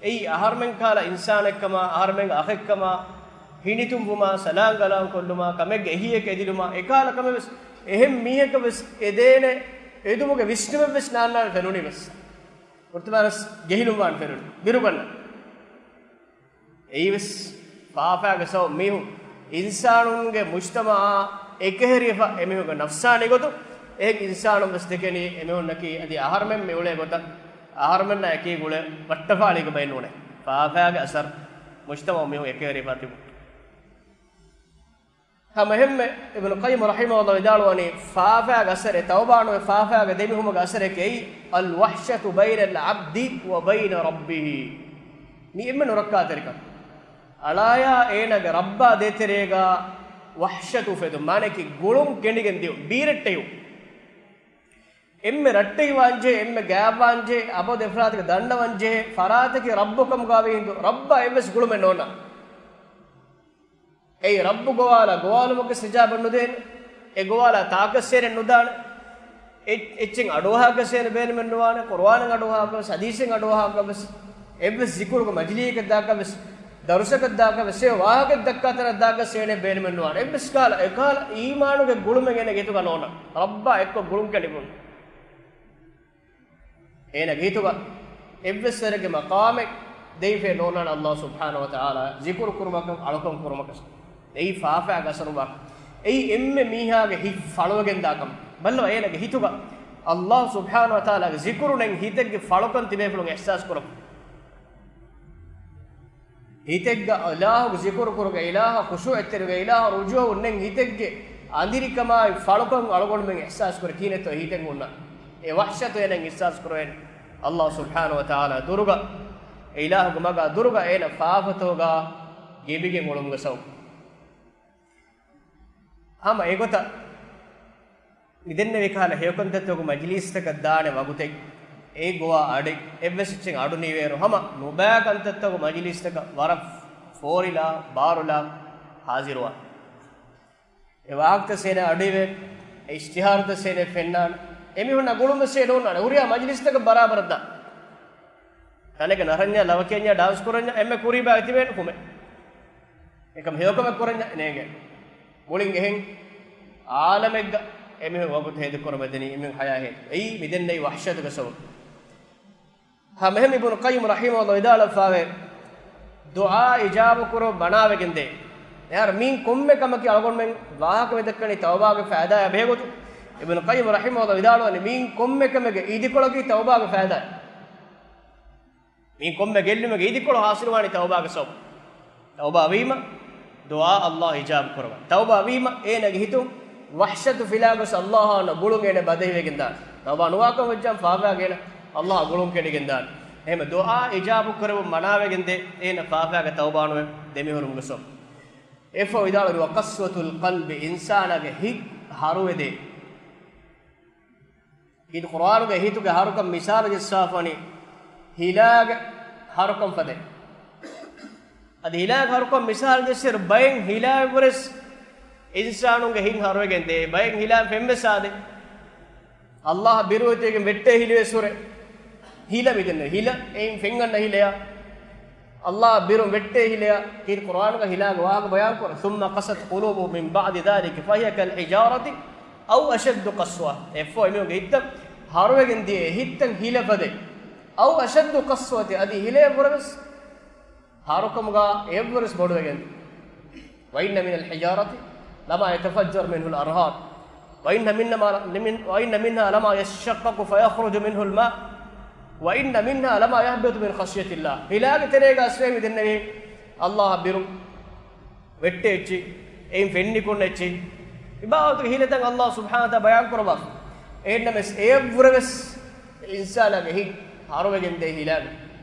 އެއީ އަހަރުމެން ކަހަލަ އިންސާނެއްކަމާ، އަހަރުމެންގެ އަޚެއްކަމާ، ހިނިތުންވުމާ، ސަލާން ގަލާން ކޮށްލުމާ، ކަމެއްގެ އެހީއެއް އެދިލުމާ، އެކަހަލަ ކަމެއް ވެސް އެހެން މީހަކަށް ވެސް އެދޭނެ އެދުމުގެ ވިސްނުމެއް ވެސް ނާންނާނެ ފެނުނީ ވެސް. ފުރަތަމަ ވެސް ޖެހިލުން ވާން ފެނުނީ. ބިރުގަންނަ. އެއީވެސް ފާފާގެ ސަބަބުން މީހުން އިންސާނުންގެ މުޖްތަމަޢާ އެކަހެރިވެފަ އެމީހުންގެ ނަފްސާނީ ގޮތުން. އެހެން އިންސާނުން ވެސް ދެކެނީ އެމީހުންނަކީ އަދި އަހަރުމެން މި އުޅޭ ގޮތަށް އަހަރުމެންނާ އެކީ އުޅޭ ވައްޓަފާޅީގެ ބައެއް ނޫނޭ. ފާފާގެ އަސަރު މުޖްތަމަޢު މީހުން އެކަހެރިވެފަ ތިބުން. ހަމަ އެހެންމެ އިބްނު ޤައްޔިމް ރަޙިމަހުﷲ ވިދާޅުވަނީ، ފާފާގެ އަސަރެއް، ތައުބާ ނުވެ ފާފާގަ ދެމިހުމުގެ އަސަރެކޭ، الوحشة بين العبد وبين ربه. މި އެންމެ ނުރައްކާތެރިކަން. އަޅާޔާ އޭނާގެ ރައްބާ ދޭތެރޭގަ ވަޙްޝަތު އުފެދުން، މާނައަކީ ގުޅުން ކެނޑިގެން ދިޔުން، ބީރައްޓެހިވުން. އެންމެ ރައްޓެހިވާންޖެހޭ، އެންމެ ގާތްވާންޖެހޭ، އަބަދު އެފަރާތަކަށް ދަންނަވަންޖެހޭ ފަރާތަކީ ރައްބު ކަމުގައިވީ ހިނދު، ރައްބާ އެއްވެސް ގުޅުމެއް ނޯންނާނެ. އެއީ ރައްބު ގޮވާލާ ގޮވާލުމަކަށް އިޖާބަ ނުދޭނެ. އެ ގޮވާލާ ތާކަށް އޭނަ ނުދާނެ. އެ-، އެއްޗެއް އަޑުއަހާކަށް އޭނަ ބޭނުމެއް ނުވާނެ. ޤުރުއާނެއް އަޑުއަހާކަށް ވެސް، ޙަދީޘެއް އަޑުއަހާކަށް ވެސް، އެއްވެސް ޒިކުރުގެ މަޖިލީހަކަށް ދާކަށް ވެސް، ދަރުސަކަށް ދާކަށް ވެސް، އެ ވާހަކަ ދައްކާ ތަނަށް ދާކަށް އޭނަ ބޭނުމެއް ނުވާނެ. އެއްވެސް ކަހަލަ، އެކަހަލަ އީމާނުގެ ގުޅުމެއް އޭނަގެ ހިތުގަ ނޯންނާނެ. ރައްބާ އެއްކޮށް ގުޅުން ކެނޑިފަ އޭނަގެ ހިތުގަ އެއްވެސް ވަރެއްގެ މަޤާމެއް ދެވިފައެއް ނޯންނާނެ ﷲ ސުބްޙާނަހޫ ވަތަޢާލާ ޒިކުރު ކުރުމަކަށް، އަޅުކަން ކުރުމަކަށް. އެއީ ފާފާގެ އަސަރު ވާ. އެއީ އެންމެ މީހާގެ ހިތް ފަޅުވެގެން ދާ ކަމެއް. ބައްލަވާ އޭނަގެ ހިތުގަ ﷲ ސުބްޙާނަހޫ ވަތަޢާލާގެ ޒިކުރު ނެތް ހިތެއްގެ ފަޅުކަން ތިބޭފުޅުން އިޙްސާސް ކުރަން. ހިތެއްގަ އިލާހުގެ ޒިކުރު ކުރުގަ، އިލާހަށް ޚުޝޫޢަތްތެރިވެ، އިލާހަށް ރުޖޫޢަވުން ނެތް ހިތެއްގެ އަނދިރިކަމާއި ފަޅުކަން އަޅުގަނޑުމެން އިޙްސާސް ކުރޭ. ކިހިނެއްތޯ ހިތެއް ހުންނަ އެ ވަޙްޝަތު އޭނަ އިޙްސާސް ކުރެވޭނެ. ﷲ ސުބްޙާނަހޫ ވަތަޢާލާ ދުރުގަ، އެ އިލާހުގެ މަގާ ދުރުގަ އޭނަ ފާފަތަކުގަ ގެބިގެން އުޅުމުގެ ސަބަބުން. ހަމަ އެގޮތަށް މިދެންނެވި ކަހަލަ ހެޔޮކަންތައްތަކުގެ މަޖިލީސްތަކަށް ދާނެ ވަގުތެއް، އެ ގޮވާ އަޑެއް، އެއްވެސް އެއްޗެއް އަޑު ނީވޭއިރު، ހަމަ ނުބައި ކަންތައްތަކުގެ މަޖިލީސްތަކަށް ވަރަށް ފޯރިލާ، ބާރުލާ ހާޒިރުވާން. އެ ވާހަކަތައް ސޭނެ އަޑުއިވޭ، އެ އިޝްތިހާރުތައް ސޭނެ ފެންނާނެ. އެމީހުންނާ ގުޅުން ވެސް ނޯންނާނެ. ހުރިހާ މަޖިލީސްތަކަށް ބަރާބަރަށް ދާން. ތަނެއްގަ ނަރަންޏާ، ލަވަކިޔަންޏާ ޑާންސް ކުރަންޏާ، އެންމެ ކުރީ ބައި ތިބޭނެ ފުމެއް. އެކަމް ހެޔޮކަމެއް ކުރަންޏާ ނޭނގޭ. މުޅިން އެހެން އާލަމެއްގަ އެމީހުން ވަގުތު ހޭދަކުރަމެދެނީ އެމީހުން ހަޔާ ހޭދަ. އެއީ މިދެންނެވި ވަޙްޝަތުގެ ސަބަބު. ހަމައެހެން އިބްނު ޤައްޔިމް ރަޙިމަހުﷲ ވިދާޅުވެފާވޭ، ދުޢާ އިޖާބަ ކުރުން މަނާވެގެންދޭ. އެހާރު މީން ކޮންމެ ކަމަކީ އަޅުގަނޑުމެން ވާހަކަ މިދައްކަނީ ތައުބާގެ ފައިދާއާ ބެހޭގޮތުން. އިބްނު ޤައްޔިމް ރަޙިމަހުﷲ ވިދާޅުވަނީ މީން ކޮންމެ ކަމެއްގެ އިދިކޮޅަކީ ތައުބާގެ ފައިދާ. މީން ކޮންމެ ގެއްލުމެއްގެ އިދިކޮޅު ޙާޞިލުވާނީ ތައުބާގެ ސަބަބުން. ތައުބާ ވީމަ، ދުޢާ ﷲ އިޖާބަ ކުރަވާ. ތައުބާ ވީމަ، އޭނަގެ ހިތުން ވަޙްޝަތު ފިލާ ގޮސް ﷲ އާ ގުޅުން އޭނަ ބަދަހިވެގެން ދާނެ. ތައުބާ ނުވާކަމަށް ވެއްޖާމަ ފާފައިގެ އޭނަ ﷲ އާ ގުޅުން ކެނޑިގެން ދާނެ. އެހެން ދުޢާ އިޖާބަ ކުރެވުން މަނާވެގެން ދޭ، އޭނަ ފާފައިގެ ތައުބާ ނުވެ ދެމިހުރުމުގެ ސަބަބުން. އެއަށްފަހު ވިދާޅުވި، ވަޤަސްވަތުލް ޤަލްބި، އިންސާނާގެ ހިތް ހަރުވެދޭ. ކީރިތި ޤުރުއާނުގެ ހިތުގެ ހަރުކަން މިސާލަށް ޖައްސާފަވަނީ ހިލާގެ ހަރުކަން ފަދައިން. އަދި ހިލާގެ ހަރުކަން މިސާލަށް ޖެއްސޭއިރު ބައެއް ހިލާއަށްވުރެސް އިންސާނުންގެ ހިތް ހަރުވެގެން ދޭ. ބައެއް ހިލާ ފެންވެސް އާދޭ. ﷲ ބިރުވެތިވެގެން ވެއްޓޭ ހިލިވެސް ހުރޭ. ހިލަ މިދެންނެވި ހިލަ، އެއިން ފެންގަންނަ ހިލަޔާ، ﷲ ބިރުން ވެއްޓޭ ހިލަޔާ، ކީރިތި ޤުރުއާނުގަ ހިލާގެ ވާހަކަ ބަޔާން ކުރަން. ثُمَّ قَسَتْ قُلُوبُكُمْ مِنْ بَعْدِ ذَلِكَ فَهِيَ كَالْحِجَارَةِ أَوْ أَشَدُّ قَسْوَةً. އެއަށްފަހު އެމީހުންގެ ހިތްތައް ހަރުވެގެން ދިޔަ އެ ހިތްތައް ހިލަ ފަދައިން. أَوْ أَشَدُّ قَسْوَةً، އަދި ހިލަޔަށްވުރެވެސް ހަރުކަމުގަ އެއަށްވުރެސް ބޮޑުވެގެން. وَإِنَّ مِنَ الْحِجَارَةِ لَمَا يَتَفَجَّرُ مِنْهُ الْأَنْهَارُ وَإِنَّ مِنْهَا، وَإِنَّ مِنْهَا لَمَا يَشَقَّقُ فَيَخْرُجُ مِنْهُ الْمَاءُ وَإِنَّ مِنْهَا لَمَا يَهْبِطُ مِنْ خَشْيَةِ اللَّهِ. ހިލާގެ ތެރޭގަ އަސްވެ މިދެންނެވި ﷲ އަށް ބިރުން ވެއްޓޭ އެއްޗި، އެއިން ފެންނިކުންނަ އެއްޗި. މި ބާވަތުގެ ހިލަތައް ﷲ ސުބްޙާނަހޫ ވަތަޢާލާ ބަޔާން ކުރައްވާފަ. އެހެންނަމަވެސް އެއަށްވުރެވެސް އިންސާނާގެ ހިތް ހަރުވެގެން ދޭ ހިލާގެ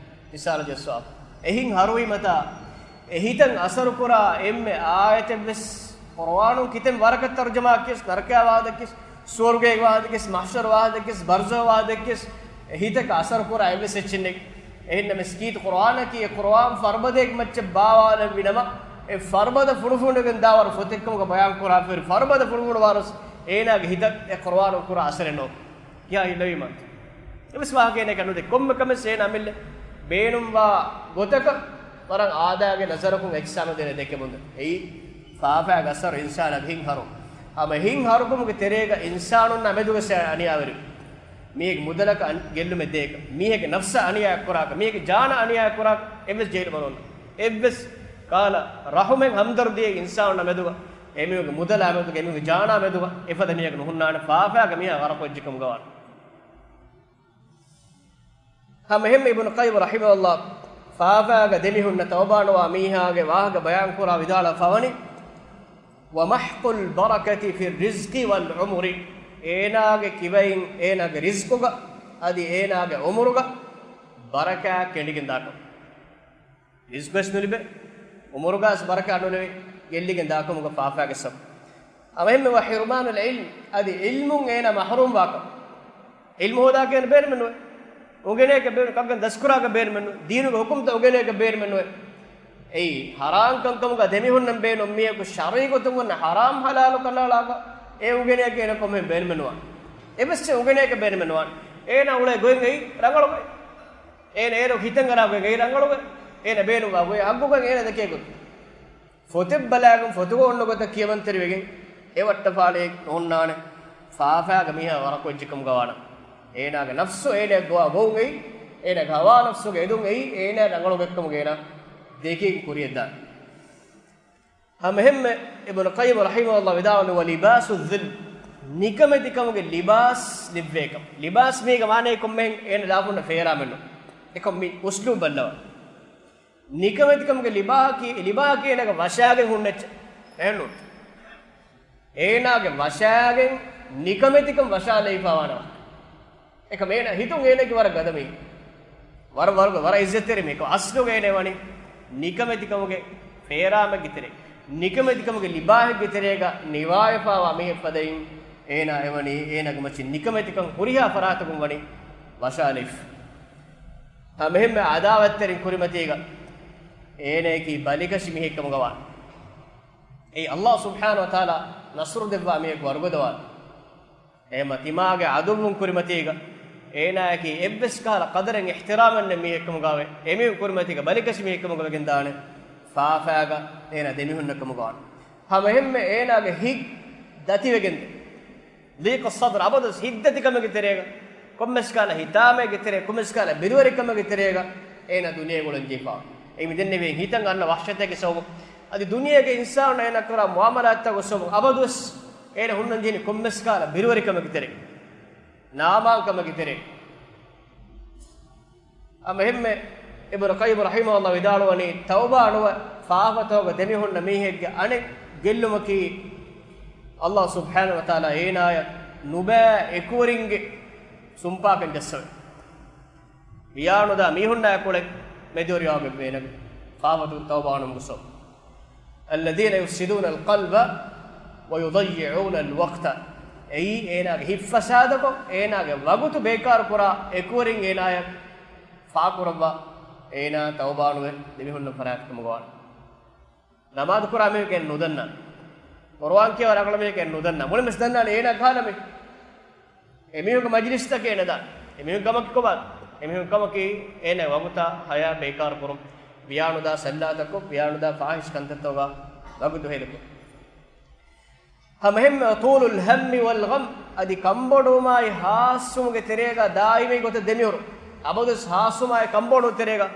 މިސާލަށް ޖައްސާފަ. އެހިތް ހަރުވީމަތާ، އެ ހިތަށް އަސަރުކުރާ އެންމެ އާޔަތެއްވެސް ޤުރުއާނުން ކިތަން ވަރަކަށް ތަރުޖަމާ ކިޔަސް، ނަރަކަޔާ ވާހަކަ ކިޔަސް، ސުވަރުގޭގެ ވާހަކަ ކިޔަސް، މަޙްޝަރު ވާހަކަ ކިޔަސް، ބަރްޒަޚު ވާހަކަ ކިޔަސް، އެ ހިތަކަށް އަސަރުކުރާ އެއްވެސް އެއްޗެއް ނެތް. އެހެންނަމަވެސް ކީރިތި ޤުރުއާނަކީ އެ ޤުރުއާން ފަރުބަދައެއްގެ މައްޗަށް ބާވާލެއްވި ނަމަ، އެ ފަރުބަދަ ފުނޑުފުނޑުވެގެން ދާވަރު ފޮތެއްކަމުގަ ބަޔާން ކުރާފައިވާ ފަރުބަދަ ފުނޑުފުނޑުވާރުސް އޭނާގެ ހިތަށް އެ ޤުރުއާނުން ކުރާ އަސަރެއް ނޯ. ކިޔާ ހިލަވީމަ. އެވެސް ވާހަކައެއް ނުދެ. ކޮންމެ ކަމެއް އޭނަ އަމިއްލަ ބޭނުންވާ ގޮތަކަށް ވަރަށް އާދައިގެ ނަޒަރަކުން އެއްޗިއްސާ ނުދޭނެ ދެކެމުންދެން. އެއީ ފާފައިގެ އަސަރު އިންސާނާގެ ހިތް ހަރު. ހަމަ ހިތް ހަރުކުމުގެ ތެރޭގަ އިންސާނުންނާ މެދުގަ އަނިޔާވެރި. މީހެއްގެ މުދަލަކަށް ގެއްލުމެއް ދޭކަށް، މީހެއްގެ ނަފްސަށް އަނިޔާ ކުރާކަށް، މީހެއްގެ ޖާނަށް އަނިޔާ ކުރާކަށް އެއްވެސް ޖެހިލުމެއް ނޯންނާނެ. އެއްވެސް ކާލަ ރަޙުމެއް ހަމްދަރްދީއެއް އިންސާނުންނާ މެދުގަ، އެމީހުންގެ މުދަލާ މެދުގަ، އެމީހުންގެ ޖާނާ މެދުގަ އެފަދަ މީހަކު ނުހުންނާނެ، ފާފައިގަ މީހާ ޣަރަޤުވެއްޖެކަމުގަ ވާނެ. ހަމައެހެންމެ އިބްނު ޤައްޔިމް ރަޙިމަހުﷲ ފާފައިގަ ދެމިހުންނަ ތައުބާނުވާ މީހާގެ ވާހަކަ ބަޔާންކުރާ ވިދާޅުވެފަވަނީ، وَمَحْقُ الْبَرَكَةِ فِي الرِّزْقِ وَالْعُمُرِ، އޭނާގެ ކިބައިން އޭނާގެ ރިޒްޤުގަ އަދި އޭނާގެ އުމުރުގަ ބަރަކާތް ކެނޑިގެން ދާކަމަށް. ރިޒްޤުވެސް ނުލިބޭ، އުމުރުގަސް ބަރަކާތް ނުލެވި، ގެއްލިގެން ދާކަމުގަ ފާފައިގެ ސަބަބު. ހަމައެހެންމެ، وَحِرْمَانُ الْعِلْمِ، އަދި ޢިލްމުން އޭނާ މަޙްރޫމް ވާކަމަށް. ޢިލްމު ހޯދާކަށް އޭނަ ބޭނުމެއް ނުވޭ. އުނގެނޭކަށް ބޭނު، ކަންކަން ދަސްކުރާކަށް ބޭނުމެއް ނުވޭ. ދީނުގެ ޙުކުމްތައް އުނގެނޭކަށް ބޭނުމެއް ނުވޭ. އެއީ، ޙަރާމް ކަންކަމުގަ ދެމިހުންނަން ބޭނުން މީހަކު ޝަރުޢީ ގޮތުން އޮންނަ ޙަރާމް ޙަލާލު ކަނޑައަޅާކަށް އެ އުނގެނޭކަށް އޭނަ ކޮންމެހެން ބޭނުމެއް ނުވާނެ. އެއްވެސް އެއްޗެއް އުނގެނޭކަށް ބޭނުމެއް ނުވާނެ. އޭނާ އުޅޭ ގޮތް އެއީ ރަނގަޅު ގޮތް. އޭނަ އޭރު ހިތަށް އަރާ ގޮތް އެއީ ރަނގަޅު ގޮތް. އޭނަ ބޭނުންވާ ގޮތް ޙައްޤު ގޮތް އޭނަ ދެކޭ ގޮތް. ފޮތެއް ބަލާގެން ފޮތުގަ އޮންނަ ގޮތަށް ކިޔަމަންތެރިވެގެން އެ ވައްޓަފާޅިއެއް ނޯންނާނެ. ފާފައިގަ މީހާ ޣަރަޤުވެއްޖެކަމުގަ ވާނަމަ، އޭނާގެ ނަފްސު އޭނައަށް ގޮވާ ގޮތް އެއީ، އޭނާގެ ހަވާ ނަފްސުގެ އެދުން އެއީ، އޭނާ ރަނގަޅު ގޮތްކަމުގަ އޭނާ ދެކި ކުރިޔަށްދާނެ. ހަމައެހެންމެ އިބްނު ޤައްޔިމް ރަޙިމަހުﷲ ވިދާޅުވި، وَلِبَاسُ الذِّلِّ، ނިކަމެތިކަމުގެ ލިބާސް ލިއްވޭކަން. ލިބާސް މީގެ މާނައީ ކޮންމެހެން އޭނަ ލާފުންނަ ފޭރާމެއްނު. އެކަމް މި އުސްލޫބް ބައްލަވާ. ނިކަމެތިކަމުގެ ލިބާހަކީ، ލިބާހަކީ އޭނާގެ ވަށާގެން ހުންނަ އެއްޗެއް. އެހެންނޫން. އޭނާގެ ވަށާގެން ނިކަމެތިކަން ވަށާލައިފާވާނަމަ. އެކަމް އޭނާ ހިތުން އޭނާގެ ވަރަށް ގަދަ މީހެއް. ވަރަށް، ވަރަށް، ވަރަށް އިއްޒަތްތެރި މީހެއް. އަސްލުގަ އޭނާ ވަނީ ނިކަމެތިކަމުގެ ފޭރާމެއްގެ ތެރޭ. ނިކަމެތިކަމުގެ ލިބާހެއްގެ ތެރޭގަ ނިވާވެފާވާ މީހެއް ފަދައިން އޭނާ އެވަނީ އޭނާގެ މައްޗަށް ނިކަމެތިކަން ހުރިހާ ފަރާތަކުން ވަނީ ވަށާލައިފަ. ހަމައެހެންމެ އަދާވަތްތެރިން ކުރިމަތީގަ އޭނައަކީ ބަލިކަށި މީހެއް ކަމުގަ ވާނެ. އެއީ ﷲ ސުބްޙާނަހޫ ވަތަޢާލާ ނަޞްރު ދެއްވާ މީހަކު ވަރުގަދަވާނެ. އެހެންމަ ތިމާގެ ޢަދުއްވުން ކުރިމަތީގަ އޭނާއަކީ އެއްވެސް ކަހަލަ ޤަދަރެއް އިޙްތިރާމެއް ނެތް މީހެއް ކަމުގަ ވޭ. އެމީހުން ކުރިމަތީގަ ބަލިކަށި މީހެއް ކަމުގަ ވެގެންދާނެ. ފާފައިގަ އޭނާ ދެމިހުންނަ ކަމުގަ ވާނެ. ހަމައެހެންމެ އޭނާގެ ހިތް ދަތިވެގެންދޭ. ޟީޤުއްޞަދްރު، އަބަދުވެސް ހިތްދަތިކަމެއްގެ ތެރޭގަ، ކޮންމެސް ކަހަލަ ހިތާމައެއްގެ ތެރޭ، ކޮންމެސް ކަހަލަ ބިރުވެރިކަމެއްގެ ތެރޭގަ އޭނާ ދުނިޔޭގަ އުޅެން ޖެހިފަ. އެ މިދެންނެވި ހިތަށް އަންނަ ވަޙްޝަތެއްގެ ސަބަބުން، އަދި ދުނިޔޭގެ އިންސާނުން އޭނާ ކުރާ މުޢާމަލާތްތަކުގެ ސަބަބުން އަބަދުވެސް އޭނާ ހުންނަން ޖެހެނީ ކޮންމެސް ކަހަލަ ބިރުވެރިކަމެއްގެ ތެރޭ، ނާމާންކަމެއްގެ ތެރޭ. އަމަ އެހެންމެ އިބްނު ޤައްޔިމް ރަޙިމަހުﷲ ވިދާޅުވަނީ، ތައުބާ ނުވެ ފާފަތަކުގަ ދެމިހުންނަ މީހެއްގެ އަނެއް ގެއްލުމަކީ، ﷲ ސުބްޙާނަހޫ ވަތަޢާލާ އޭނާޔަށް ނުބައި އެކުވެރިންގެ ސުންޕާކަން ޖައްސަވޭ. ވިޔާނުދާ މީހުންނާ އެކުޅެ މެދުވެރިވާ ގޮތްވޭނެ ފާފަތަކުން ތައުބާ ނުވުމުގެ ސަބަބުން. الذين يفسدون القلب ويضيعون الوقت. އެއީ އޭނާގެ ހިތް ފަސާދަކޮށް، އޭނާގެ ވަގުތު ބޭކާރު ކުރާ އެކުވެރިން އޭނާޔަށް ފާކުރައްވާ، އޭނާ ތައުބާ ނުވެ ދެމިހުންނަ ފަރާތް ކަމަށް ވާނެ. ނަމާދު ކުރާ މީހަކަށް ނުދަންނަ. ޤުރުއާން ކިޔަވާ ރަނގަޅު މީހަކަށް ނުދަންނަ. މުޅިންވެސް ދަންނާނެ އޭނާ ކަހަލަ މީހެއް. އެމީހުންގެ މަޖިލިސްތަކެއް ނަދާ. އެމީހުން ކަމަކީ ކޮބާ؟ އެމީހުން ކަމަކީ އޭނާ ވަގުތާ ހަޔާ ބޭކާރު ކުރުން. ވިޔާނުދާ ސައްލާތަކޮށް، ވިޔާނުދާ ފާޙިޝް ކަންތައްތަކުގަ ވަގުތު ހޭދަކުރުން. ހަމައެހެންމެ، وطول الهم والغم، އަދި ކަންބޮޑުވުމާއި ހާސްވުމުގެ ތެރޭގަ ދާއިމީ ގޮތަށް ދެމިއުރުން. އަބަދުވެސް ހާސްވުމާއި ކަންބޮޑުވުން ތެރޭގަ،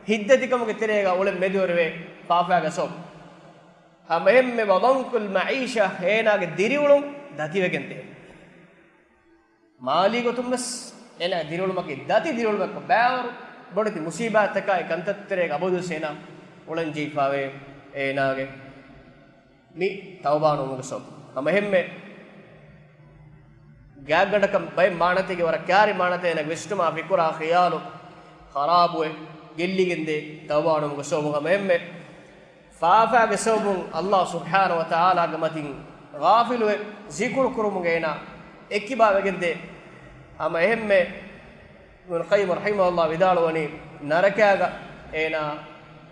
ހިތްދަތިކަމުގެ ތެރޭގަ އުޅެން މެދުވެރިވޭ ފާފައިގެ ސަބަބުން. ހަމައެހެންމެ، وضنك المعيشة، އޭނާގެ ދިރިއުޅުން ދަތިވެގެންދޭ. މާލީ ގޮތުންވެސް އޭނާ ދިރިއުޅުމަކީ ދަތި ދިރިއުޅުމެއްކޮށް، ބައިވަރު ބޮޑެތި މުސީބާތްތަކާއި ކަންތައްތެރޭގަ އަބަދުވެސް އޭނާ އުޅެން ޖެހިފަވޭ. އޭނާގެ މި ތައުބާ ނުވުމުގެ ސަބަބުން. ހަމައެހެންމެ ގާތްގަނޑަކަށް ބައެއް މާނަތެއްގެ ވަރަށް ކާރި މާނަތެއް އޭނާގެ ވިސްނުމާ ފިކުރާ ޚިޔާލު ޚަރާބުވެ ގެއްލިގެންދޭ ތައުބާ ނުވުމުގެ ސަބަބުން. ހަމައެހެންމެ ފާފާގެ ސަބަބުން ﷲ ސުބްޙާނަހޫ ވަތަޢާލާގެ މަތިން ޣާފިލުވެ ޒިކުރު ކުރުމުގެ އޭނާ އެއްކިބާވެގެންދޭ. ހަމަ އެހެންމެ އިބްނުލް ޤައްޔިމް ރަޙިމަހުﷲ ވިދާޅުވަނީ، ނަރަކާގަ އޭނާ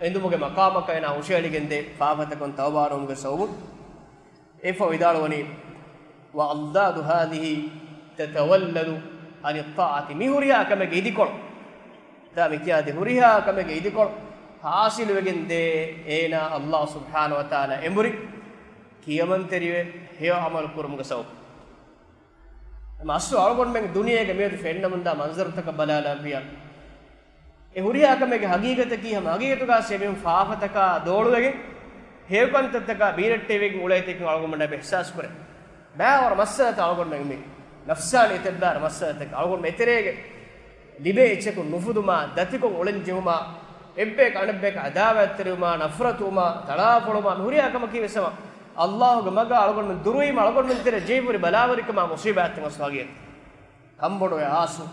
އެނދުމުގެ މަޤާމަކަށް އޭނާ ހުށައެޅިގެންދޭ ފާފަތަކުން ތައުބާ ނުވުމުގެ ސަބަބުން. އެއަށްފަހު ވިދާޅުވަނީ، وأضداد هذه تتولد عن الطاعة. މި ހުރިހާ ކަމެއްގެ އިދިކޮޅު، ދާ މި ކިޔާދި ހުރިހާ ކަމެއްގެ އިދިކޮޅު ޙާޞިލުވެގެންދޭ އޭނާ ﷲ ސުބްޙާނަހޫ ވަތަޢާލާ އެނބުރި ކިޔަމަންތެރިވެ ހެޔޮ ޢަމަލު ކުރުމުގެ ސަބަބުން. އެމަ އަސްލު އަޅުގަނޑުމެން ދުނިޔޭގަ މިއަދު ފެންނަމުންދާ މަންޒަރުތަކަށް ބަލާލާފިޔާ، އެ ހުރިހާ ކަމެއްގެ ހަގީގަތަކީ ހަމަ ހަގީގަތުގަ އެމީހުން ފާފަތަކާ ދޯޅުވެގެން ހެޔޮކަންތައްތަކާ ބީރައްޓެވިގެން އުޅޭތީކަން އަޅުގަނޑުމެން އެބަ އިޙްސާސް ކުރޭ. ބައިވަރު މައްސަލަތައް އަޅުގަނޑުމެން މި ނަފްސާނީ އެތައްބާރަ މައްސަލަތަކެއް އަޅުގަނޑު އެތެރޭގެ ލިބޭ އެއްޗަކުން ނުފުދުމާ، ދަތިކޮށް އުޅެން ޖެހުމާ، އެއްބަޔަކަށް އަނެއްބަޔަކަށް އަދާވާތްތެރިވުމާ، ނަފްރަތުވުމާ، ތަޅާފޮޅުވުމާ، މި ހުރިހާ ކަމަކީ ވެސް ހަމަ ﷲ ގެ މަގާ އަޅުގަނޑުމެން ދުރުވީމަ އަޅުގަނޑުމެން ތެރޭ ޖެހިފަ ހުރި ބަލާވަރިކަމާ މުޞީބާތްތައް އަސްލު ހަގީގަތަށް. ކަންބޮޑުވެ އާސު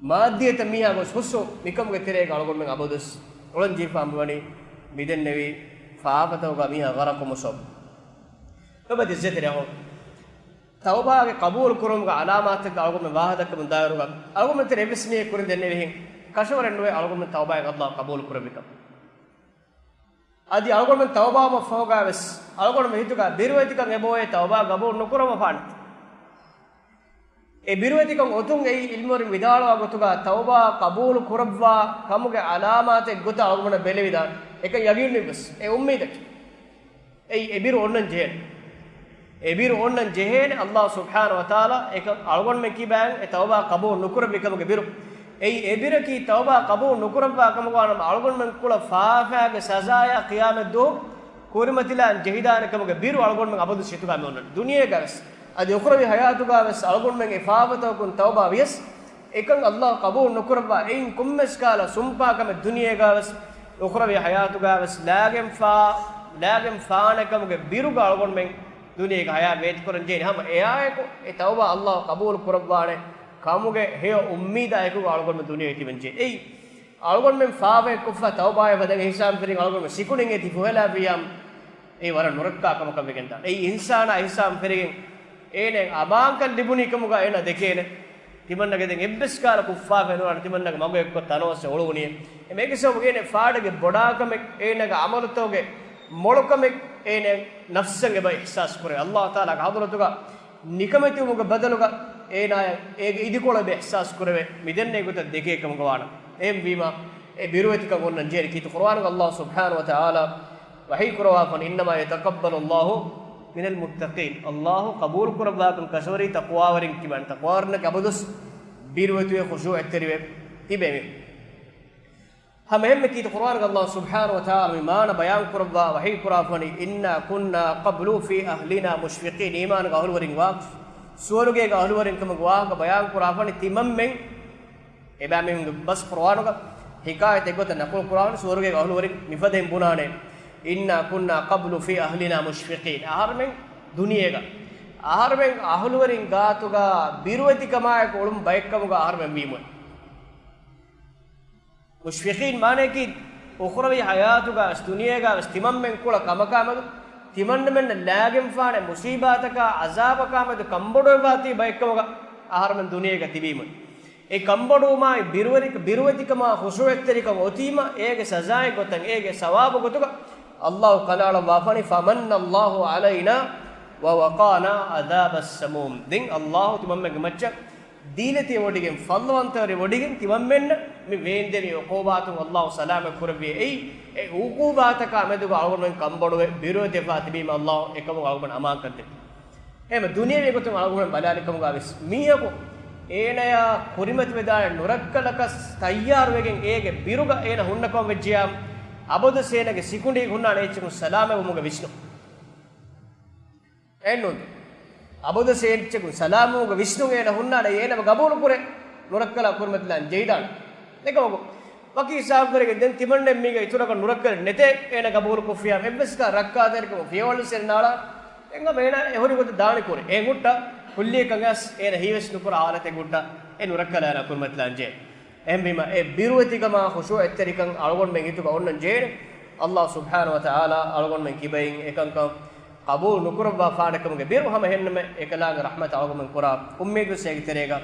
މާއްދިއްޔަތަށް މީހާ ގޮސް ހުސް މިކަމުގެ ތެރޭގަ އަޅުގަނޑުމެން އަބަދުވެސް އުޅެން ޖެހިފާ މިވަނީ މިދެންނެވި ފާފަތަކުގަ މީހާ ޣަރަޤުވުމުގެ ސަބަބުން. އެބަދި އިއްޒަތްތެރި އަޚުން، ތައުބާގެ ޤަބޫލު ކުރުމުގެ ޢަލާމާތެއްގަ އަޅުގަނޑުމެން ވާހަކަދައްކަމުން ދާއިރުގަ އަޅުގަނޑުމެން ތެރޭ އެއްވެސް މީހެއް ކުރިން ދެންނެވިހެން ކަށަވަރެއް ނުވޭ އަޅުގަނޑުމެން ތައުބާއަށް ﷲ ޤަބޫލު ކުރެއްވިކަން. އަދި އަޅުގަނޑުމެން ތައުބާވުމަށްފަހުގަވެސް އަޅުގަނޑުމެން ހިތުގަ ބިރުވެތިކަން އެބައޮތް ތައުބާ ޤަބޫލު ނުކުރައްވާފާނެ. އެ ބިރުވެތިކަން އޮތުން އެއީ ޢިލްމުވެރިން ވިދާޅުވާ ގޮތުގަ ތައުބާ ޤަބޫލު ކުރައްވާ ކަމުގެ ޢަލާމާތެއް ގޮތަށް އަޅުގަނޑަށް ބެލެވިދާނެ. އެކަން ޔަޤީންނުވެސް އެ އުއްމީދަކީ. އެއީ އެ ބިރު އޮންނަން ޖެހޭނެ. އެ ބިރު އޮންނަން ޖެހޭނެ ﷲ ސުބްޙާނަހޫ ވަތަޢާލާ އެކަން އަޅުގަނޑުމެން ކިބައިން އެ ތައުބާ ޤަބޫލު ނުކުރެއްވި ކަމުގެ ބިރު. އެއީ އެ ބިރަކީ ތައުބާ ޤަބޫލު ނުކުރައްވާ ކަމުގަ ނަމަ އަޅުގަނޑުމެން ކުޅަ ފާފައިގެ ސަޒާޔާ ޤިޔާމަތްދުވަހު ކުރިމަތިލާން ޖެހިދާނެ ކަމުގެ ބިރު އަޅުގަނޑުމެން އަބަދު ހިތުގަ މި އޮންނަން. ދުނިޔޭގަވެސް އަދި އުޚްރަވީ ޙަޔާތުގަވެސް އަޅުގަނޑުމެން އެ ފާފަތަކުން ތައުބާ ވިޔަސް، އެކަން ﷲ ޤަބޫލު ނުކުރައްވާ އެއިން ކޮންމެސް ކަހަލަ ސުންޕާ ކަމެއް ދުނިޔޭގަވެސް އުޚްރަވީ ޙަޔާތުގަވެސް ލާގެންފާ، ލާގެންފާނެ ކަމުގެ ބިރުގަ އަޅުގަނޑުމެން ދުނިޔޭގަ ޙަޔާތް ވޭތުކުރަން ޖެހޭނެ. ހަމަ އެއާއެކު އެ ތައުބާ ﷲ ޤަބޫލު ކުރައްވާނެ ކަމުގެ ހެޔޮ އުއްމީދާ އެކުގަ އަޅުގަނޑުމެން ދުނިޔޭގަ ތިބެން ޖެހޭ. އެއީ އަޅުގަނޑުމެން ފާފައެއް ކޮށްފަ ތައުބާއެއް ވަދެން އިޙްސާން ފެށިގެން އަޅުގަނޑުމެން ސިކުނޑިން އެތި ފުހެލާފިޔާ އެއީ ވަރަށް ނުރައްކާ ކަމަކަށް ވެގެންދާނެ. އެއީ އިންސާނާ އިޙްސާން ފެށިގެން އޭނައަށް އަމާންކަން ލިބުނީ ކަމުގަ އޭނަ ދެކޭނެ. ތިމަންނަގެ ދެން އެއްވެސް ކަހަލަ ކުށްފާފައެއް ނުވާނެ ތިމަންނަގެ މަގު އެއްކޮށް ތަނަވަސް އެ އުޅުވުނީ. އެ މޭގެ ސަބަބުން އޭނަ ފާޑުގެ ބޮޑާކަމެއް އޭނަގެ ޢަމަލުތަކުގެ މޮޅުކަމެއް އޭނަ ނަފްސަށް އެބަ އިޙްސާސް ކުރޭ. ﷲ ތަޢާލާގެ ޙަޟްރަތުގަ ނިކަމެތިވުމުގެ ބަދަލުގަ އޭނާއަށް އޭގެ އިދިކޮޅު އެބަ އިޙްސާސް ކުރެވޭ. މިދެންނެވި ގޮތަށް ދެކޭ ކަމުގަ ވާނަމަ. އެހެންވީމަ އެ ބިރުވެތިކަން އޮންނަން ޖެހޭނެ. ކީރިތި ޤުރުއާނުގަ ﷲ ސުބްޙާނަހޫ ވަތަޢާލާ ވަޙީ ކުރައްވާފަން، إنما يتقبل الله މިނަލް މުއްތަޤީން، ﷲ ޤަބޫލު ކުރައްވާކަން ކަށަވަރީ ތަޤްވާވެރިން ކިބަން، ތަޤްވާވެރިންނަކީ އަބަދުވެސް ބިރުވެތިވެ ޚުޝޫޢަތްތެރިވެ ތިބޭ މީހުން. ހަމައެހެންމެ ކީރިތި ޤުރުއާނުގަ ﷲ ސުބްޙާނަހޫ ވަތަޢާލާ މި މާނަ ބަޔާން ކުރައްވާ ވަޙީ ކުރާފަނީ، إِنَّا كُنَّا قَبْلُ فِي أَهْلِنَا مُشْفِقِينَ، އީމާނުގެ އަހުލުވެރިން ވާ، ސުވަރުގޭގެ އަހުލުވެރިން ކަމުގެ ވާހަކަ ބަޔާން ކުރާފަނީ ތިމަންމެން. އެބައިމީހުންގެ ބަސް ޤުރުއާނުގަ ޙިކާޔަތެއް ގޮތަށް ނަޤުލު ކުރާނެ، ސުވަރުގޭގެ އަހުލުވެރިން މިފަދައިން ބުނާނެ، إِنَّا كُنَّا قَبْلُ فِي أَهْلِنَا مُشْفِقِينَ. އަހަރުމެން ދުނިޔޭގަ، އަހަރުމެން އަހުލުވެރިން ގާތުގަ ބިރުވެތިކަމާއެކު އުޅުން ބައެއްކަމުގަ އަހަރުމެން ވީމު. މުޝްފިޤީން މާނަޔަކީ، އުޚްރަވީ ޙަޔާތުގަ ވެސް ދުނިޔޭގަ ވެސް ތިމަންމެން ކުޅަ ކަމަކާމެދު، ތިމަންމެންނަށް ލާގެންފާނެ މުޞީބާތަކާ ޢަޒާބަކާމެދު ކަންބޮޑުވެވާތީ ބައެއްކަމުގަ އަހަރުމެން ދުނިޔޭގަ ތިބީމު. އެ ކަންބޮޑުވުމާއި ބިރުވެރި-، ބިރުވެތިކަމާ ޚުޝޫޢަތްތެރިކަން އޮތީމަ، އޭގެ ސަޒާއެއް ގޮތަށް، އޭގެ ސަވާބު ގޮތުގަ ﷲ ކަނޑައަޅައްވާފަނީ، فَمَنَّ اللَّهُ عَلَيْنَا وَوَقَانَا عَذَابَ السَّمُومِ. ދެން ﷲ ތިމަންމެންގެ މައްޗަށް ދީލަތި ވޮޑިގެން، ފަޟްލުވަންތަވެރި ވޮޑިގެން ތިމަންމެންނަށް މި ވޭންދެނި ޢުޤޫބާތުން ﷲ ސަލާމަތް ކުރެއްވި. އެއީ، އެ ޢުޤޫބާތަކާ މެދުގަ އަޅުގަނޑުމެން ކަންބޮޑުވެ ބިރުވެތިވެފާ ތިބީމަ ﷲ އެކަމުގަ އަޅުގަނޑު އަމާންކަން ދެއްވި. އެހެން ދުނިޔެވީ ގޮތުން އަޅުގަނޑު ބަލާލިކަމުގަ ވެސް މީހަކު އޭނަޔާ ކުރިމަތިވެދާނެ ނުރައްކަލަކަށް ތައްޔާރުވެގެން އޭގެ ބިރުގަ އޭނަ ހުންނަކަމަށް ވެއްޖިޔާ، އަބަދުވެސް އޭނަގެ ސިކުނޑީގަ ހުންނާނެ އެއްޗަކުން ސަލާމަތްވުމުގަ ވިސްނުން. އެއްނޫން. އަބަދުވެސް އެއްޗަކުން ސަލާމަތްވުމުގަ ވިސްނުން އޭނަ ހުންނާނެ، އޭނަ ގަބޫލު ކުރޭ ނުރައްކަލާ ކުރިމަތިލާން ޖެހިދާނެ. އެކަމަކު، ވަކި ހިސާބުވެރިގެން ދެން ތިމަންނެ މީގަ އިތުރަކަށް ނުރައްކަލެއް ނެތޭ، އޭނަ ގަބޫލުކޮށްފިޔާ އެއްވެސް ކާ ރައްކާތެރިކަމު ފިޔަވަޅު ސެންނާޅާ، އެންގަމަ އޭނަ އެހުރި ގޮތަށް ދާނެ ކުރި. އެ ހުއްޓަ ކުއްލިއަކަށް އެ ހީވެސް ނުކުރާ ހާލަތެއް ހުއްޓަ އެ ނުރައްކަލާ ކުރިމަތިލާން ޖެހޭ. އެހެންވީމަ، އެ ބިރުވެތިކަމާ ޚުޝޫޢަތްތެރިކަން އަޅުގަނޑުމެން ހިތުގަ އޮންނަން ޖެހޭނެ. ﷲ ސުބްޙާނަހޫ ވަތަޢާލާ އަޅުގަނޑުމެން ކިބައިން އެކަންކަން ޤަބޫލު ނުކުރައްވާފާނެކަމުގެ ބިރު ހަމަ އެހެންނަމަ އެކަލާނގެ ރަޙްމަތަށް އަޅުގަނޑުމެން ކުރާ އުއްމީދު ވެސް އޭގެ ތެރޭގަ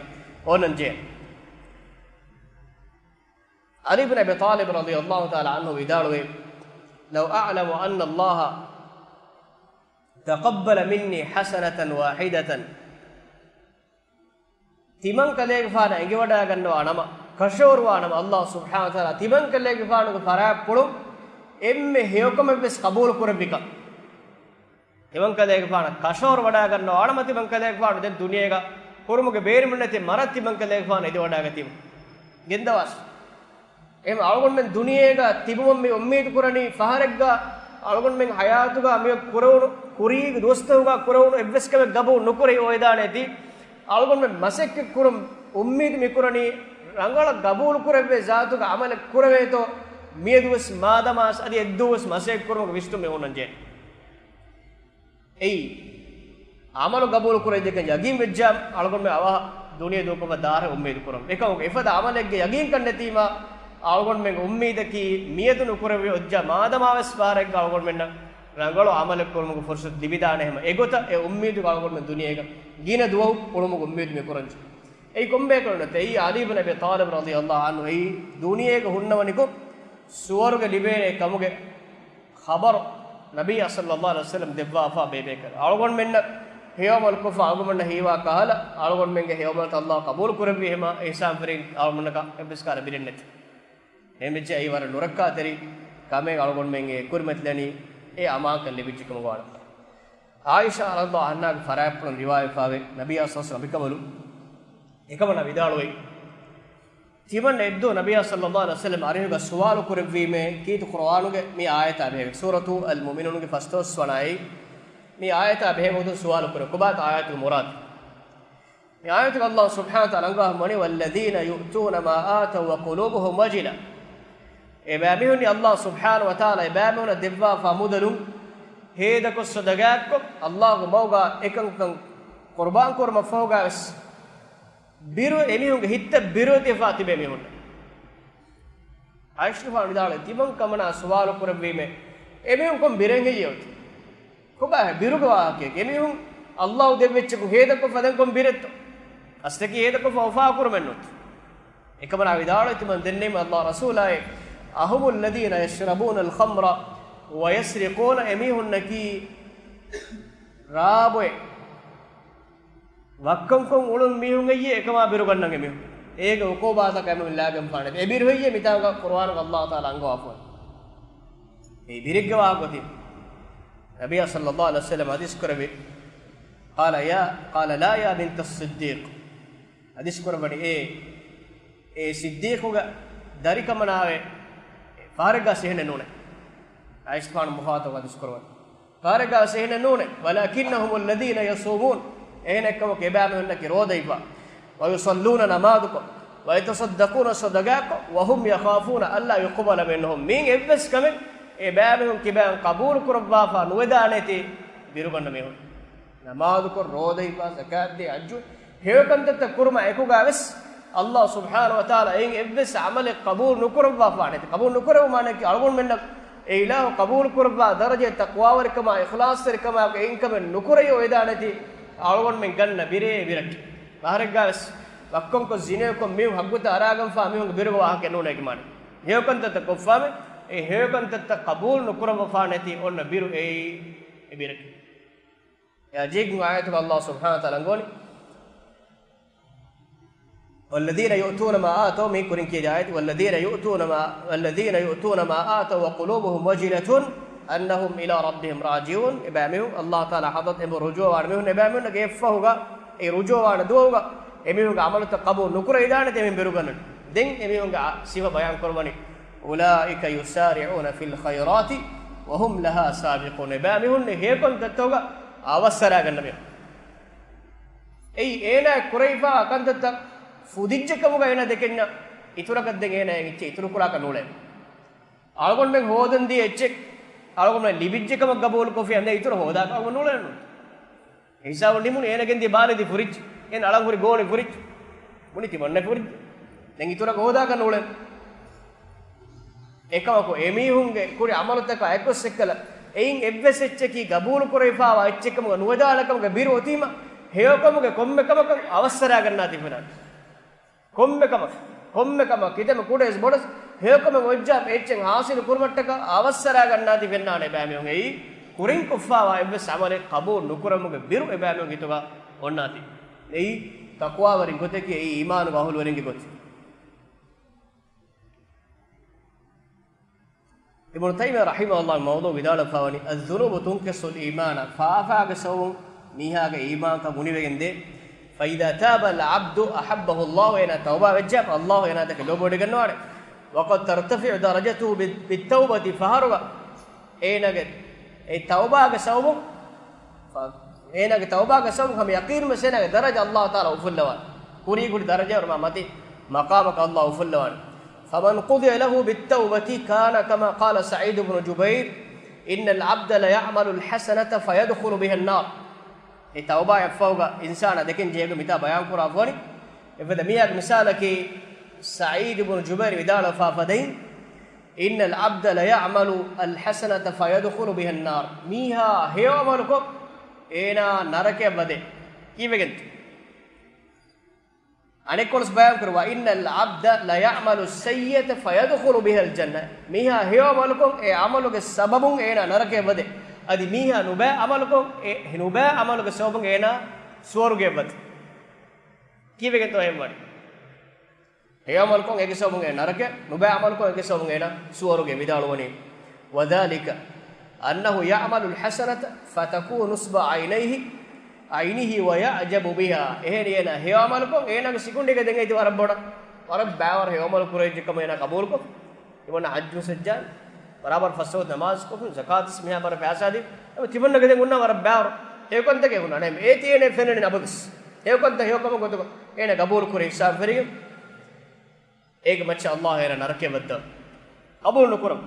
އޮންނަން ޖެހޭނެ. ޢަލީ ބިން އަބީ ޠާލިބް ރަޟިޔަﷲ ތަޢާލާ ޢަންހު ވިދާޅުވޭ، لو أعلم أن الله تقبل مني حسنة واحدة، ތިމަންކަލޭގެފާނަށް އެނގިވަޑައިގަންނަވާ ނަމަ، ކަށަވަރުވާ ނަމަ، ﷲ ސުބްޙާނަހޫ ވަތަޢާލާ ތިމަންކަލޭގެފާނުގެ ފަރާތްޕުޅުން އެންމެ ހެޔޮކަމެއްވެސް ޤަބޫލު ކުރެއްވިކަން. ތިމަންކަލޭގެފާނަށް ކަށަވަރު ވަޑައިގަންނަވާ ނަމަ، ތިމަންކަލޭގެފާނު ދެން ދުނިޔޭގަ ކުރުމުގެ ބޭނުމެއް ނެތި މަރަށް ތިމަންކަލޭގެފާނު އެދިވަޑައިގަތީމަ ގެންދަވާސް. އެހެން އަޅުގަނޑުމެން ދުނިޔޭގަ ތިބުމަށް މި އުއްމީދު ކުރަނީ ފަހަރެއްގަ އަޅުގަނޑުމެން ޙަޔާތުގަ މި ކުރެވުނު، ކުރީގެ ދުވަސްތަކުގަ ކުރެވުނު އެއްވެސް ކަމެއް ގަބޫލު ނުކުރެވި އޮވެދާނެތީ، އަޅުގަނޑުމެން މަސައްކަތް ކުރުން އުއްމީދު މި ކުރަނީ ރަނގަޅަށް ގަބޫލު ކުރެވޭ ޒާތުގެ ޢަމަލެއް ކުރެވޭތޯ، މިއަދުވެސް މާދަމާސް އަދި އެއްދުވަސް މަސައްކަތް ކުރުމުގެ ވިސްނުން މި އޮންނަން ޖެހޭ. އެއީ، ޢަމަލު ގަބޫލު ކުރެވިއްޖެކަން ޔަގީން ވެއްޖާ، އަޅުގަނޑުމެން އަވަހަށް ދުނިޔެ ދޫކޮށްފަ ދާހަށް އުއްމީދު ކުރަން. އެކަމަކު، އެފަދަ ޢަމަލެއްގެ ޔަގީންކަން ނެތީމާ، އަޅުގަނޑުމެންގެ އުއްމީދަކީ މިއަދު ނުކުރެވި އޮއްޗާ، މާދަމާވެސް ފަހަރެއްގަ އަޅުގަނޑުމެންނަށް ރަނގަޅު ޢަމަލެއް ކުރުމުގެ ފުރުޞަތު ލިބިދާނެ ހަމަ. އެގޮތަށް އެ އުއްމީދުގަ އަޅުގަނޑުމެން ދުނިޔޭގަ ގިނަ ދުވަހު އުޅުމުގެ އުއްމީދު މި ކުރަންޖެ. އެއީ ކޮންބޭކަލުންނެތް؟ އެއީ ޢަލީ ބިން އަބީ ޠާލިބް ރަޟިޔަﷲ ޢަންހު އެއީ ދުނިޔޭގަ ހުންނަވަނިކޮށް ސުވަރުގެ ލިބޭނެ ކަމުގެ ޚަބަރު ނަބިއްޔާ ޞައްލަﷲ ޢަލައިހި ވަސައްލަމް ދެއްވާފާ ބޭބޭކަލުން. އަޅުގަނޑުމެންނަށް ހެޔޮޢަމަލުކޮށްފަ އަޅުގަނޑުމެންނަށް ހީވާ ކަހަލަ، އަޅުގަނޑުމެންގެ ހެޔޮޢަމަލުތައް ﷲ ޤަބޫލު ކުރެއްވީ ހަމަ އިޙްސާންވެރިން އަޅުގަނޑަކަށް އެއްވެސް ކަހަލަ ބިރެއް ނެތި. އެހެންވެއްޖެ އެއީ ވަރަށް ނުރައްކާތެރި ކަމެއް އަޅުގަނޑުމެންގެ ކުރިމަތިލަނީ އެ އަމާންކަން ލިބިއްޖެ ކަމުގަ ވާނެ. ޢާއިޝާ ރަޟިޔަﷲ ޢަންހާގެ ފަރާތްޕުޅުން ރިވާޔަތްވެފައިވޭ، ނަބިއްޔާ ޞައްލަﷲ ޢަލައިހި ވަސައްލަމް އަނބިކަނބަލުން އެކަމަނާ ވިދާޅުވި، ތިމަން އެއްދުވަހު ނަބިއްޔާ ޞައްލަﷲ ޢަލައިހި ވަސައްލަމް އަރިހުގަ ސުވާލު ކުރެއްވީމޭ ކީރިތި ޤުރުއާނުގެ މި އާޔަތާ ބެހޭގޮތުން. ސޫރަތު އަލް މުއުމިނޫނުގެ ފަސްދޮޅަސް ވަނަ އާޔަތް. މި އާޔަތާ ބެހޭގޮތުން ސުވާލު ކުރޭ، ކޮބާތޯ އާޔަތުގެ މުރާދު؟ މި އާޔަތުގަ ﷲ ސުބްޙާނަހޫ ވަތަޢާލާ އަންގަވާފަ ވަނީ، وَالَّذِينَ يُؤْتُونَ مَا آتَوا وَّقُلُوبُهُمْ وَجِلَةٌ. އެބައިމީހުންނީ ﷲ ސުބްޙާނަހޫ ވަތަޢާލާ އެބައިމީހުނަށް ދެއްވާފާ މުދަލުން ހޭދަކޮށް ޞަދަޤާތްކޮށް، ﷲގެ މަގުގަ އެކަންކަން ޤުރުބާން ކުރުމަށްފަހުގަވެސް ބިރު، އެމީހުންގެ ހިތްތައް ބިރުވެތިވެފާ ތިބޭ މީހުންނަށް. ޢާއިޝާގެފާނު ވިދާޅުވީ، ތިމަން ކަމަނާ ސުވާލު ކުރެއްވީމޭ، އެމީހުން ކޮން ބިރެއް ހެއްޔޭ އޮތީ؟ ކޮބާ ބިރުގެ ވާހަކައެއް؟ އެމީހުން ﷲ ދެއްވި އެއްޗަކުން ހޭދަކޮށްފަ ދެން ކޮން ބިރެއްތޯ؟ އަސްލަކީ ހޭދަކޮށްފަ އުފާކުރުމެއްނު. އެކަމަނާ ވިދާޅުވީ، ތިމަން ދެންނެވީމަ ﷲ ރަސޫލާއޭ، أَهُمُ الَّذِينَ يَشْرَبُونَ الْخَمْرَ وَيَسْرِقُونَ، އެމީހުންނަކީ ރާބޮއެ ވައްކަންކޮށް އުޅުނު މީހުން އެއްޔޭ އެކަމާ ބިރުގަންނަން އެމީހުން؟ އޭގެ ޢުޤޫބާތަކަށް އެމީހުން ލާގެންފާނެ. އެ ބިރު ހެއްޔޭ މިތާނގަ ޤުރުއާނުގަ ﷲ ތަޢާލާ އަންގަވާފަ އޮތީ؟ އެ ބިރެއްގެ ވާހަކަ އޮތީ. ނަބިއްޔާ ޞައްލައްލާހު ޢަލައިހި ވަސައްލަމަ ޙަދީޘް ކުރެއްވި، قال يا، قال لا يا بنت الصديق. ޙަދީޘް ކުރައްވަނީ، އޭ، އޭ ޞިއްދީޤުގެ ދަރިކަމަނާވެ، ފަހަރެއްގާ ސިހެނެއް ނޫނޭ. ޢާއިޝަތު މުޚާޠަބު ޙަދީޘް ކުރައްވަނީ. ފަހަރެއްގާ ސިހެނެއް ނޫނޭ. ولكنهم الذين يصومون. އެހެނެއްކަމަކު އެބައިމީހުންނަކީ ރޯދަ އިއްވާ. ويصلون ނަމާދުކޮށް، ويتصدقون ޞަދަޤާތްކޮށް، وهم يخافون ألا يقبل منهم. މިއިން އެއްވެސް ކަމެއް އެބައިމީހުން ކިބައިން ޤަބޫލު ކުރައްވާފާ ނުވެދާނެތީ ބިރުގަންނަ މީހުން. ނަމާދުކޮށް، ރޯދަ އިއްވާ، ޒަކާތް ދޭ، ޙައްޖު، ހެޔޮކަންތައްތައް ކުރުމާ އެކުގާވެސް ﷲ ސުބްޙާނަހޫ ވަތަޢާލާ އެއިން އެއްވެސް ޢަމަލެއް ޤަބޫލު ނުކުރައްވާފާނެތީ. ޤަބޫލު ނުކުރެވުމާނަކީ އަޅުގަނޑުމެންނަށް އެ އިލާހު ޤަބޫލު ކުރައްވާ ދަރަޖައެއް ތަޤްވާވެރިކަމާ އިޚްލާޞްތެރިކަމާ އެއިން ކަމެއް ނުކުރެވި އޮވެދާނެތީ އަޅުގަނޑުމެން ގަންނަ ބިރޭ ބިރަކީ. ފަހަރެއްގާވެސް ވައްކަންކޮށް ޒިނޭކޮށް މީހުން ހައްގުތައް އަރާގަންފާ މީހުންގެ ބިރުގެ ވާހަކައެއް ނޫނޭ ކި މާނަ. ހެޔޮކަންތައްތައް ކޮށްފާމެ، އެ ހެޔޮކަންތައްތައް ޤަބޫލު ނުކުރައްވާފާނެތީ އޮންނަ ބިރު އެއީ އެ ބިރަކީ. އެއާ ޖެހިގެން އާޔަތުގަ ﷲ ސުބްޙާނަހޫ ވަތަޢާލާ އަންގަވަނީ، والذين يؤتون ما آتوا، މީ ކުރިން ކިޔޭ އާޔަތެއް، والذين يؤتون ما، والذين يؤتون ما آتوا وقلوبهم وجلة أنهم إلى ربهم راجعون. އެބައިމީހުން ﷲ ތަޢާލާ ޙަޟްރަތަށް އެބަ ރުޖޫޢަވާނެ މީހުން، އެބައިމީހުންނަކީ އެއަށްފަހުގަ އެ ރުޖޫޢަވާނެ ދުވަހުގަ އެމީހުންގެ ޢަމަލުތައް ޤަބޫލު ނުކުރެވިދާނެތީ އެމީހުން ބިރުގަންނަނީ. ދެން އެމީހުންގެ ސިފަ ބަޔާން ކުރައްވަނީ، أولئك يسارعون في الخيرات وهم لها سابقون. އެބައިމީހުން ހެޔޮކަންތައްތަކުގަ އަވަސްއަރާގަންނަ މީހުން. އެއީ އޭނާ ކުރެވިފާ ކަންތައްތައް ފުދިއްޖެކަމުގަ އޭނާ ދެކެންޏާ އިތުރަކަށް ދެން އޭނާ އެއްޗެއް އިތުރުކުރާކަށް ނޫޅޭ. އަޅުގަނޑުމެން ހޯދަން ދިޔަ އެއްޗެއް އަޅުގަނޑުމެން ލިބިއްޖެކަމަށް ގަބޫލުކޮށްފި އަންނަ އިތުރަށް ހޯދާކަށް އަޅުގަނޑު ނޫޅޭ. ހިސާބު ނިމުނު އޭނަ ގެންދިޔަ ބާލަދި ފުރިއްޖެ. އޭނަ އަޅަން ހުރި ގޯނި ފުރިއްޖެ. ބުނި ތިމަންނަ ފުރިއްޖެ. ދެން އިތުރަކަށް ހޯދާކަށް ނޫޅޭ. އެކަމަކު އެމީހުންގެ ކުރި ޢަމަލުތަކާ އެއްގޮސް އެއްކަލަ، އެއިން އެއްވެސް އެއްޗަކީ ގަބޫލު ކުރެވިފާވާ އެއްޗެއްކަމުގަ ނުވެދާނެކަމުގެ ބިރު އޮތީމަ، ހެޔޮކަމުގެ ކޮންމެ ކަމަކަށް އަވަސްއަރާގަންނާތީ ފެނާނެ. ކޮންމެ ކަމަކަށް، ކޮންމެ ކަމަކަށް، ކިތަންމެ ކުޑައިސް ބޮޑަސް ހެޔޮކަމެއް އޮތްޖާ އެއްޗެއް ހާސިލު ކުރުމަށްޓަކާ އަވަސްއަރާގަންނާތީ ފެންނާނެ އެބައިމީހުން. އެއީ ކުރިން ކޮށްފާވާ އެއްވެސް ޢަމަލެއް ޤަބޫލު ނުކުރުމުގެ ބިރު އެބައިމީހުން ހިތުގަ އޮންނާތީ. އެއީ ތަޤްވާވެރިން ގޮތަކީ، އެއީ އީމާނުގެ އަހުލުވެރިންގެ ގޮތެއް. އިބްނު ތައިމިއްޔާ ރަޙިމަހުﷲ މައުޟޫޢު ވިދާޅުވެފަވަނީ، الذنوب تنقص الإيمان، ފާފާގެ ސަބަބުން މީހާގެ އީމާންކަން އުނިވެގެންދޭ. فإذا تاب العبد أحبه الله، އޭނާ ތައުބާ ވެއްޖާ ﷲ އޭނާ ދެކެ ލޯބިވެވޮޑިގަންނަވާނެ. وقد ترتفع درجته بال-، بالتوبة، ފަހަރުގަ އޭނާގެ އެ ތައުބާގެ ސަބަބުން، އޭނާގެ ތައުބާގެ ސަބަބުން ހަމަ ޔަޤީނުން ވެސް އޭނާގެ ދަރަޖަ ﷲ ތަޢާލާ އުފުއްލަވާނެ. ކުރީގުޅި ދަރަޖަ މަތި މަޤާމަކަށް ﷲ އުފުއްލަވާނެ. فمن قضي له بالتوبة كان كما قال سعيد بن جبير، إن العبد ليعمل الحسنة فيدخل بها النار. އެ ތައުބާއަށްފަހުގަ އިންސާނާ ދެކެން ޖެހޭ މިތާ ބަޔާން ކުރާފަވަނީ. އެފަދަ މީހާގެ މިސާލަކީ، ސަޢީދު ބުނު ޖުބައިރު ވިދާޅުވެފާ ފަދައިން، إن العبد ليعمل الحسنة فيدخل بها النار. މީހާ ހެޔޮ ޢަމަލުކޮށް އޭނާ ނަރަކަޔަށް ވަދޭ. ކީއްވެގެންތަ؟ އަނެއްކޮޅަސް ބަޔާން ކުރޭ، وإن العبد ليعمل السيئة فيدخل بها الجنة. މީހާ ހެޔޮ ޢަމަލުކޮށް އެ ޢަމަލުގެ ސަބަބުން އޭނާ ނަރަކަޔަށް ވަދޭ. އަދި މީހާ ނުބައި ޢަމަލުކޮށް އެ ނުބައި ޢަމަލުގެ ސަބަބުން އޭނާ ސުވަރުގެއަށް ވަދޭ. ކީއްވެގެންތޯ އެހެން ވަނީ؟ ހެޔޮ ޢަމަލުކޮށް އޭގެ ސަބަބުން އޭނާ ނަރަކަޔަށް، ނުބައި ޢަމަލުކޮށް އޭގެ ސަބަބުން އޭނާ ސުވަރުގެ ވިދާޅުވަނީ. وذلك أنه يعمل الحسنة فتكون نصب عينيه، عينه ويعجب بها. އެހެނީ އޭނާ ހެޔޮ ޢަމަލުކޮށް އޭނާގެ ސިކުނޑީގަ ދެން އެތި ވަރަށް ބޮޑަށް، ވަރަށް ބައިވަރު ހެޔޮ ޢަމަލު ކުރެވިއްޖެ ކަމަށް އޭނާ ޤަބޫލުކޮށް، ތިމަންނަ ޙައްޖު ވެސް ވެއްޖާ، ބަރާބަރު ފަސް ވަގުތު ނަމާޒު ކޮށްފިން، ޒަކާތު ވެސް މިހާ ބަރަށް ފައިސާ ދީ، އެ ތިމަންނަގެ ދެން ހުންނަ ވަރަށް ބައިވަރު ހެޔޮކަންތަކެއް ހުންނާނެ. އޭތި އޭނަ ފެންނަނީ އަބަދުވެސް ހެޔޮކަންތައް ހެޔޮކަމުގެ ގޮތުގަ އޭނަ ޤަބޫލު ކުރި ހިސާބު ފެރިގެން. އޭގެ މައްޗަށް ﷲ އޭނަ ނަރަކަޔަށް ވައްދާ ޤަބޫލު ނުކުރަން.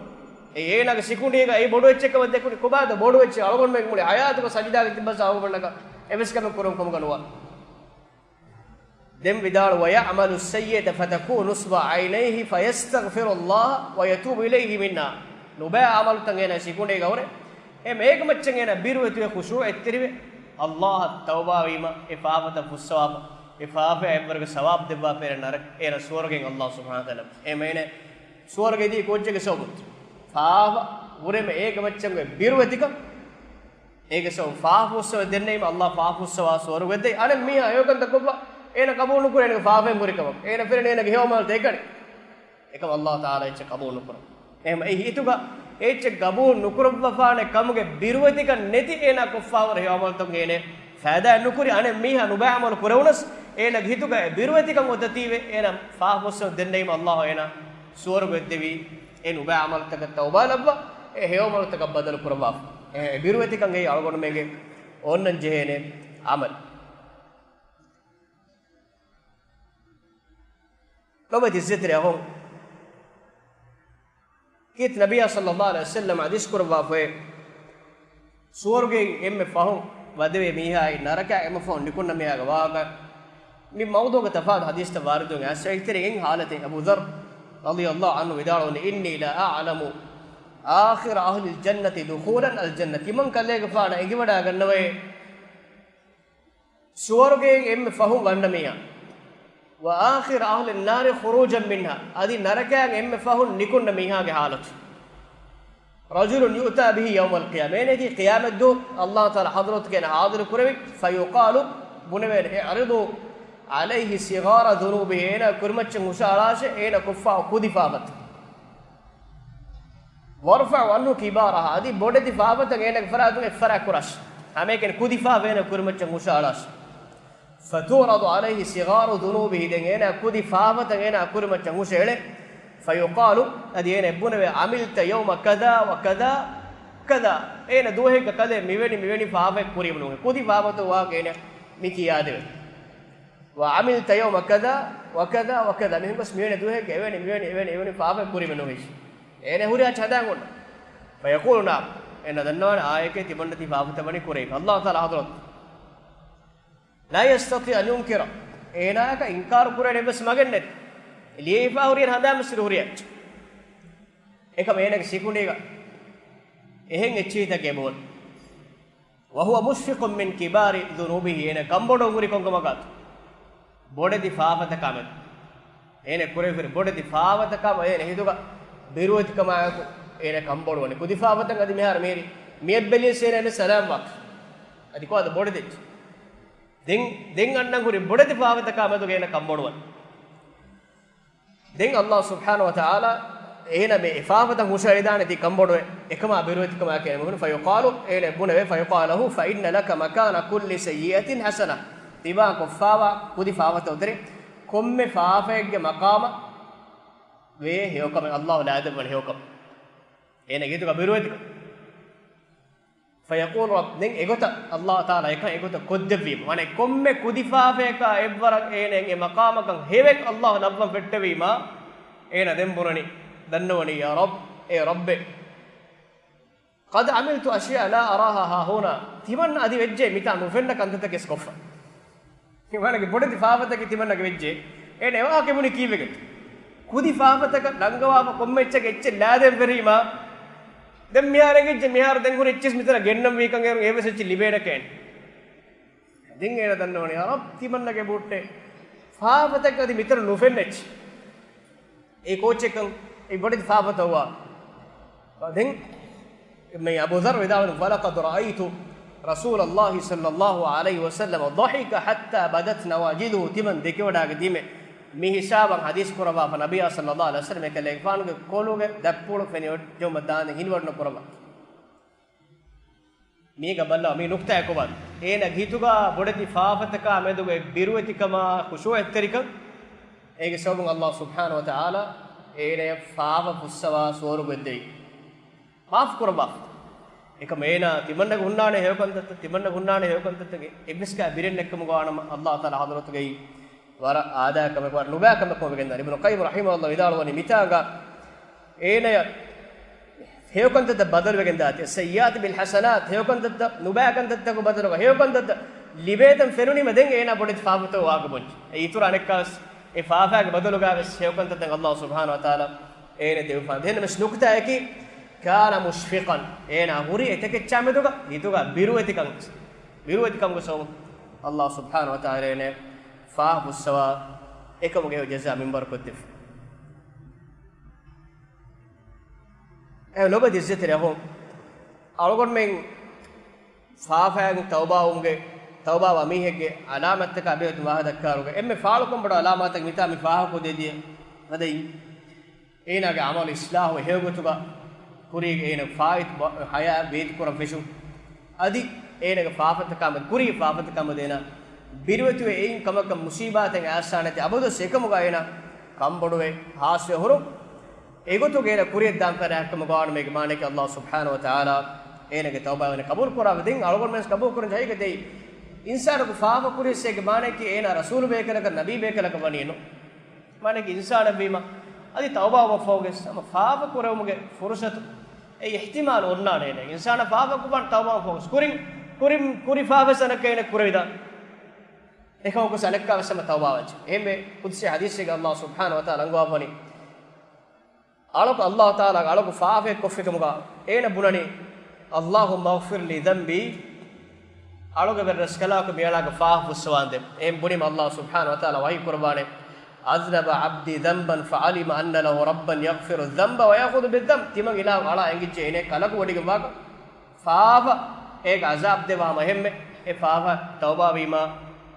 އެ އޭނާގެ ސިކުނޑީގަ އެ ބޮޑު އެއްޗެއް ކަމަށް ދެކުނީ ކޮބާތޯ؟ ބޮޑު އެއްޗެއް އަޅުގަނޑުމެން މުޅި ޙަޔާތުގަ ސަޖިދާގަ ތިއްބަސް އަޅުގަނޑަކަށް އެވެސް ކަމެއް ކުރުން ކަމުގަ ނުވާ. ދެން ވިދާޅު، ويعمل السيئة فتكون نصب عينيه فيستغفر الله ويتوب إليه منها. ނުބައި ޢަމަލުތައް އޭނާ ސިކުނޑީގަ ހުރެ، އެ އޭގެ މައްޗަށް އޭނާ ބިރުވެތިވެ ޚުޝޫޢަތްތެރިވެ، ﷲ އަށް ތައުބާވީމަ، އެ ފާފަތައް ފުއްސަވާފަ، އެ ފާފައަށް އެއްވަރުގެ ސަވާބު ދެއްވާފަ އޭނަ ނަރަ-، އޭނަ ސުވަރުގެއިން ﷲ ސުބްޙާނަހޫ ވަތަޢާލާ އޭނަ ސުވަރުގެ ދީ ކޯއްޗެއްގެ ސަބަބުން؟ ފާފަ ހުރެމެ އޭގެ މައްޗަށް ބިރުވެތިކަން. އޭގެ ސަބަބުން ފާފަ ފުއްސަވައިދެންނެވީމަ ﷲ ފާފަ ފުއްސަވާ ސުވަރުގެ ދެއް. އަނެއް މީހާ ހެޔޮކަންތައް ކޮށްފަ އޭނަ ޤަބޫލު ނުކުރޭ އޭނަގެ ފާފައިން ހުރި ކަމަށް. އޭނަ ފެންނަނީ އޭނަގެ ހެޔޮ ޢަމަލުތައް އެކަނި. އެކަމަށް ﷲ ތަޢާލާ އެއްޗެއް ޤަބޫލު ނުކުރަން. އެހެން އެ ހިތުގަ އެއްޗެއް ގަބޫލު ނުކުރައްވާފާނެ ކަމުގެ ބިރުވެތިކަން ނެތި އޭނާ ކޮށްފާވަރު ހެޔޮ އަމަލުތަކުން އޭނެ ފައިދާއެއް ނުކުރި. އަނެއް މީހާ ނުބައި އަމަލު ކުރެވުނަސް އޭނާގެ ހިތުގަ އެ ބިރުވެތިކަން އޮތަތީވެ އޭނާ ފާފަ ފުއްސެވުން ދެންނެވީމަ އައްލާހު އޭނާ ސުވަރުގެ އޮތްދެވީ. އެ ނުބައި އަމަލުތަކަށް ތައުބާ ލައްވާ، އެ ހެޔޮ އަމަލުތަކަށް ބަދަލު ކުރައްވާފަ. އެ ބިރުވެތިކަން އެއީ އަޅުގަނޑުމެންގެ އޮންނަން ޖެހޭނެ އަމަލެއް. ލޮބުވެތި އިއްޒަތްތެރި އަޚުން، ކީރިތި ނަބިއްޔާ ޞައްލައްލާހު ޢަލައިހި ވަސައްލަމަ ޙަދީޘް ކުރައްވާފައި، ސުވަރުގެއިން އެންމެ ފަހުން ވަދެވޭ މީހާއި ނަރަކައިން އެންމެ ފަހުން ނިކުންނަ މީހާގެ ވާހަކަ. މި މައުޟޫޢުގެ ތަފާތު ޙަދީޘްތައް ވާރިދުވެގެން އައިސްފަ. އެހީތެރޭ އެއް ޙާލަތެއް އަބޫ ޛައްރު ރަޟިޔައްލާހު ޢަންހު ވިދާޅުވަނީ، إني لأعلم آخر أهل الجنة دخولا الجنة. ތިމަން ކަލޭގެފާނަށް އެނގިވަޑައިގަންނަވައޭ، ސުވަރުގެއިން އެންމެ ފަހުން ވަންނަ މީހާ، وآخر أهل النار خروجا منها، އަދި ނަރަކައިން އެންމެ ފަހުން ނިކުންނަ މީހާގެ ޙާލަތު. رجل يؤتى به يوم القيامة، އޭނައަކީ ޤިޔާމަތްދުވަހު އައްލާހު ތަޢާލާ ޙަޟްރަތުގަ އޭނަ ޙާޟިރު ކުރެވި، فيقال، ބުނެވޭނެ، اعرضوا عليه صغار ذنوبه، އޭނާ ކުރިމައްޗަށް ހުށައަޅާށޭ އޭނާ ކޮށްފާ ކުދި ފާފަތައް. وارفعوا عنه كبارها، އަދި ބޮޑެތި ފާފަތައް އޭނާގެ ފަރާތުން އެއްފަރާތް ކުރާށޭ. ހަމައެކަނި ކުދި ފާފަ އޭނާ ކުރިމައްޗަށް ހުށައަޅާށޭ. فتعرض عليه صغار ذنوبه، ދެން އޭނާ ކުދި ފާފަތައް އޭނާ ކުރިމައްޗަށް ހުށައެޅޭ. فيقال، އަދި އޭނާ އެބުނެވޭ، عملت يوم كذا وكذا كذا، އޭނާ ދުވަހެއްގަ ކަލޭ މިވެނި މިވެނި ފާފައެއް ކުރީމަ ނޫން. ކުދި ފާފަތައް ވާހަކަ އޭނާ މި ކިޔާދެވޭ. وعملت يوم كذا وكذا وكذا، މިހެން ގޮސް މިވެނި ދުވަހެއްގަ އެވެނި މިވެނި އެވެނި އެވެނި ފާފައެއް ކުރީމަ ނުވި. އޭނާ ހުރިހާ ހަދާން އޮންނަ. فيقول نعم، އޭނާ ދަންނަވާނެ އާއެކޭ ތިމަންނަ ތި ފާފަތައް ވަނީ ކުރެވި. އައްލާހު ތަޢާލާ ޙަޟްރަތު. لا يستطيع أن ينكر، އޭނާއަކަށް އިންކާރު ކުރޭނެ އެއްވެސް މަގެއް ނެތް. ލިޔެފާ ހުރިހާ ހަދާން ވެސް ހުރިހާ. އެކަމަ އޭނާގެ ސިކުނޑީގަ އެހެން އެއްޗިހިތަކެއް އެބައޮތް. وهو مشفق من كبار ذنوبه، އޭނާ ކަންބޮޑުވަން ހުރީ ކޮންކަމަކާތޯ؟ ބޮޑެތި ފާފަތަކާމެދު. އޭނާ ކުރެވިފައި ބޮޑެތި ފާފަތަކާމެދު އޭނާ ހިތުގަ ބިރުވެތިކަމާއެކު އޭނާ ކަންބޮޑުވަނީ. ކުދި ފާފަތައް އަދި މިހާރު މިހިރީ މިއެއްބެލިޔަސް އޭނާ ސަލާމްވާ. އަދި ކޮބާތޯ ބޮޑެތި އެއްޗެއް؟ ދެން، ދެން އަންނަން ހުރި ބޮޑެތި ފާފަތަކާމެދު އޭނާ ކަންބޮޑުވަނީ. ދެން އައްލާހު ސުބްޙާނަހު ވަތަޢާލާ އޭނާ މި އެ ފާފަތައް ހުށައެޅިދާނެ ތި ކަންބޮޑުވެ އެކަމާ ބިރުވެތިކަމާ ކިޔަނީ މިހުން. فيقال، އޭނާ ބުނެވޭ، فيقال له، فإن لك مكان كل سيئة حسنة، ތިބާ ކޮށްފާވާ ކުދި ފާފަތައް އުތުރި ކޮންމެ ފާފައެއްގެ މަޤާމަށް ވޭ ހެޔޮކަމެއް، އައްލާހު ލާދެއްވަން ހެޔޮކަމެއް. އޭނާގެ ހިތުގަ ބިރުވެތިކަން. فيقول رب، ދެން އެގޮތަށް އައްލާހު ތަޢާލާ އެކަން އެގޮތަށް ކޮށްދެއްވީމަ، ވަނެ ކޮންމެ ކުދި ފާފަޔަކާ އެއްވަރަށް އޭނައަށް އެ މަޤާމަކަށް ހެޔޮ އައްލާހު ލައްވަން ފެއްޓެވީމަ، އޭނާ ދެން ބުނަނީ، ދަންނަވަނީ، يا رب، އޭ ރައްބޭ، قد عملت أشياء لا أراها هاهنا، ތިމަން އަދި ވެއްޖެ މިތާ ނުފެންނަ ކަންތައްތަކެއް ކޮށްފަ. ތިމަންނަގެ ބޮޑެތި ފާފަތަކެއް ތިމަންނަގެ ވެއްޖެ. އޭނަ އެވާހަކަ ބުނީ ކީއްވެގެން؟ ކުދި ފާފަތަކަށް ރަނގަވާފަ ކޮންމެ އެއްޗެއް އެއްޗެއް ލާދެއްވެރީމާ، ދެން މިހާރު އެނގިއްޖެ މިހާރު ދެން ހުރި އެއްޗިސް މިތަނަށް ގެންނަން ވީކަން އޭރުން އެއްވެސް އެއްޗެއް ލިބޭނެކޭނެ. ދެން އޭނަ ދަންނަވަނީ، ޔާ ރައްބް، ތިމަންނަގެ ބުއްޓެ ފާފަތަކަށް އަދި މިތަނަށް ނުފެންނެއްޗި. އެ ކޯޗެއްކަން އެ ބޮޑެތި ފާފަތައްވާ. ދެން މި އަބޫ ޛައްރު ވިދާޅުވި، ولقد رأيت رسول الله صلى الله عليه وسلم ضحك حتى بدت نواجذه، ތިމަން ދެކެވަޑާގަތީމެ މި ހިސާބަށް ޙަދީޘް ކުރައްވާފަ ނަބިއްޔާ ޞައްލަﷲ ޢަލައިހި ވަސައްލަމަ އެކަލޭގެފާނުގެ ކޮލުގެ ދަތްޕުޅު ފެނިވަޑައިގަތުމަށް ދާންދެން ހިނިވަޑު ނުކުރައްވާ. މީގަ ބައްލަވާ މި ނުކްތާއެއް ކޮބާތޯ؟ އޭނަގެ ހިތުގަ ބޮޑެތި ފާފަތަކާ މެދުގަ އެ ބިރުވެތިކަމާ ޚުޝޫޢަތްތެރިކަން، އޭގެ ސަބަބުން އައްލާހު ސުބްޙާނަހު ވަތަޢާލާ އޭނަޔަށް ފާފަ ފުއްސަވާ ސުވަރުގެ ދެއްވި. މާފު ކުރައްވާފަ. އެކަމަ އޭނާ ތިމަންނަގެ ހުންނާނެ ހެޔޮކަންތައްތައް، ތިމަންނަގެ ހުންނާނެ ހެޔޮކަންތައްތަކެއް އެއްވެސް ކާ ބިރެއް ނެއްކަމުގަ ވާނަމަ، އައްލާހު ތަޢާލާ ޙަޟްރަތުގައި ވަރަށް އާދައިގެ ކަމެއް، ވަރަށް ނުބައި ކަމެއް ކަމަށް ވެގެންދާނެ. އިބްނު ޤައްޔިމް ރަޙިމަހުﷲ ވިދާޅުވަނީ މިތާގަ އޭނަޔަށް ހެޔޮކަންތައްތައް ބަދަލުވެގެން ދާތީ، السيئات بالحسنات، ހެޔޮކަންތައްތައް ނުބައިކަންތައްތަކު ބަދަލުގަ ހެޔޮކަންތައްތައް ލިބޭތަން ފެނުނީމަ ދެން އޭނާ ބޮޑެތި ފާފަތައް ވާގަ ބޮންޗި. އެ އިތުރަށް އަނެއްކާވެސް އެ ފާފާގެ ބަދަލުގަވެސް ހެޔޮކަންތައްތައް އައްލާހު ސުބްޙާނަހު ވަތަޢާލާ އޭނަ ދެއްވިފާނެ. ދެން މިސް ނުކުތާއަކީ، كان مشفقا، އޭނާ ހުރި އެތަކެއްޗާ މެދުގަ ހިތުގަ ބިރުވެތިކަން، ބިރުވެތިކަމުގެ ސަބަބުން އައްލާހު ސުބްޙާނަހު ވަތަޢާލާ އޭނަ ފާފަ ފުއްސަވާ އެކަމުގެ ޖަޒާ މިންވަރު ކޮށްދެއްވި. އެ ލޮބުވެތި އިއްޒަތްތެރި އަޚުން، އަޅުގަނޑުމެން ފާފައިން ތައުބާވުމުގެ، ތައުބާވާ މީހެއްގެ ޢަލާމަތްތަކާ ބެހޭ ވާހަކަ ދައްކާއިރުގަ، އެންމެ ފާޅުކަން ބޮޑު ޢަލާމާތަކީ މިތާ މި ފާހަގަކޮށްދެއްވި ދެން އޭނާގެ ޢަމަލު އިޞްލާޙު ހެޔޮގޮތުގަ ކުރީގެ އޭނަ ފާއިތު ބަ-، ހަޔާތް ބޭތިކުރަން ފެށުން. އަދި އޭނަގެ ފާފަތަކާމެދު، ކުރީ ފާފަތަކާމެދު އޭނަ ބިރުވެތިވެ އެއިން ކަމަކަށް މުސީބާތެއް އައިސާނެތި އަބަދުވެސް އެކަމުގަ އޭނަ ކަންބޮޑުވެ ހާސްވެ ހުރުން. އެގޮތުގަ އޭނަ ކުރިޔަށް ދާން ފަރާހަކަމުގަ ވާނަމޭގެ މާނައަކީ އައްލާހު ސުބްޙާނަހު ވަ ތަޢާލާ އޭނަގެ ތައުބާ ވެނެ ޤަބޫލު ކުރާ ދެން އަޅުގަނޑުމެން ޤަބޫލު ކުރަން ޖަހީގަ ދެއް އިންސާނަކު ފާފަ ކުރިޔަސް އޭގެ މާނައަކީ އޭނާ ރަސޫލު ބޭކަލަކަށް ނަބީ ބޭކަލަކަށް ވަނީ ނޫން. މާނައަކީ އިންސާނެއްވީމަ އަދި ތައުބާވުމަށްފަހުގެ ހަމަ ފާފަ ކުރެވުމުގެ ފުރުސަތު އެ އިޙްތިމާލު އޮންނާނެ އޭނަ. އިންސާނާ ފާފަ ކުރާން ތައުބާވުމަށްފަހުގެ ކުރިން، ކުރިން، ކުރި ފާފަ ސަނަކައިނެ ކުރެވިދާނެ. އެކަމަކު ސަނައްކާ ވެސް ހަމަ ތައުބާވެއްޖެ. އެހެންވެ ޤުދުސީ ޙަދީޘެއްގަ އައްލާހު ސުބްޙާނަހު ވަ ތަޢާލާ އަންގަވާފަނީ އަޅަކު އައްލާހު ތަޢާލާ އަޅަކު ފާފައެއް ކޮށްފިކަމުގަ އޭނަ ބުނަނީ، اللهم اغفر لي ذنبي، އަޅުގެ ވެރި ރަސްކަލާކޮ މިއަޅާގެ ފާފަ ފުއްސަވާނދޭ. އެހެން ބުނީމަ އައްލާހު ސުބްޙާނަހު ވަ ތަޢާލާ ވަޙީ ކުރައްވާނެ، أذنب عبدي ذنبا فعلم أن له ربا يغفر الذنب ويأخذ بالذنب. ތިމަން އިލާހު އަޅާ އެނގިއްޖެ އޭނަ ކަލަކު ވޮޑިގެން ވާކަށް ފާފަ އޭގެ ޢަޒާބް ދެވާ ހަމަ އެހެންމެ އެ ފާފަ ތައުބާވީމާ،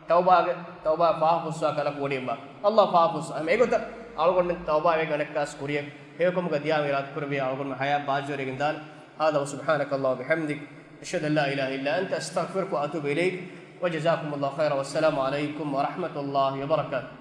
ތައުބާގެ، ތައުބާ ފާފަ ފުއްސާ ކަލަކު ވޮޑިގެންވާ. އައްލާހު ފާފަ ފުއްސާ ހަމަ އެގޮތަށް އަޅުގަނޑުމެން ތައުބާވެގެން އަނެއްކާސް ކުރިޔަށް ހެޔޮކަމުގަ ދިޔާމަ އިރާދަކުރެއްވިޔާ އަޅުގަނޑުމެން ހަޔާތް ބާއްޖަވެރިގެން ދާނެ. هذا وسبحانك اللهم وبحمدك، أشهد أن لا إله إلا أنت، أستغفرك وأتوب إليك، وجزاكم الله خيرا، والسلام عليكم ورحمة الله وبركاته.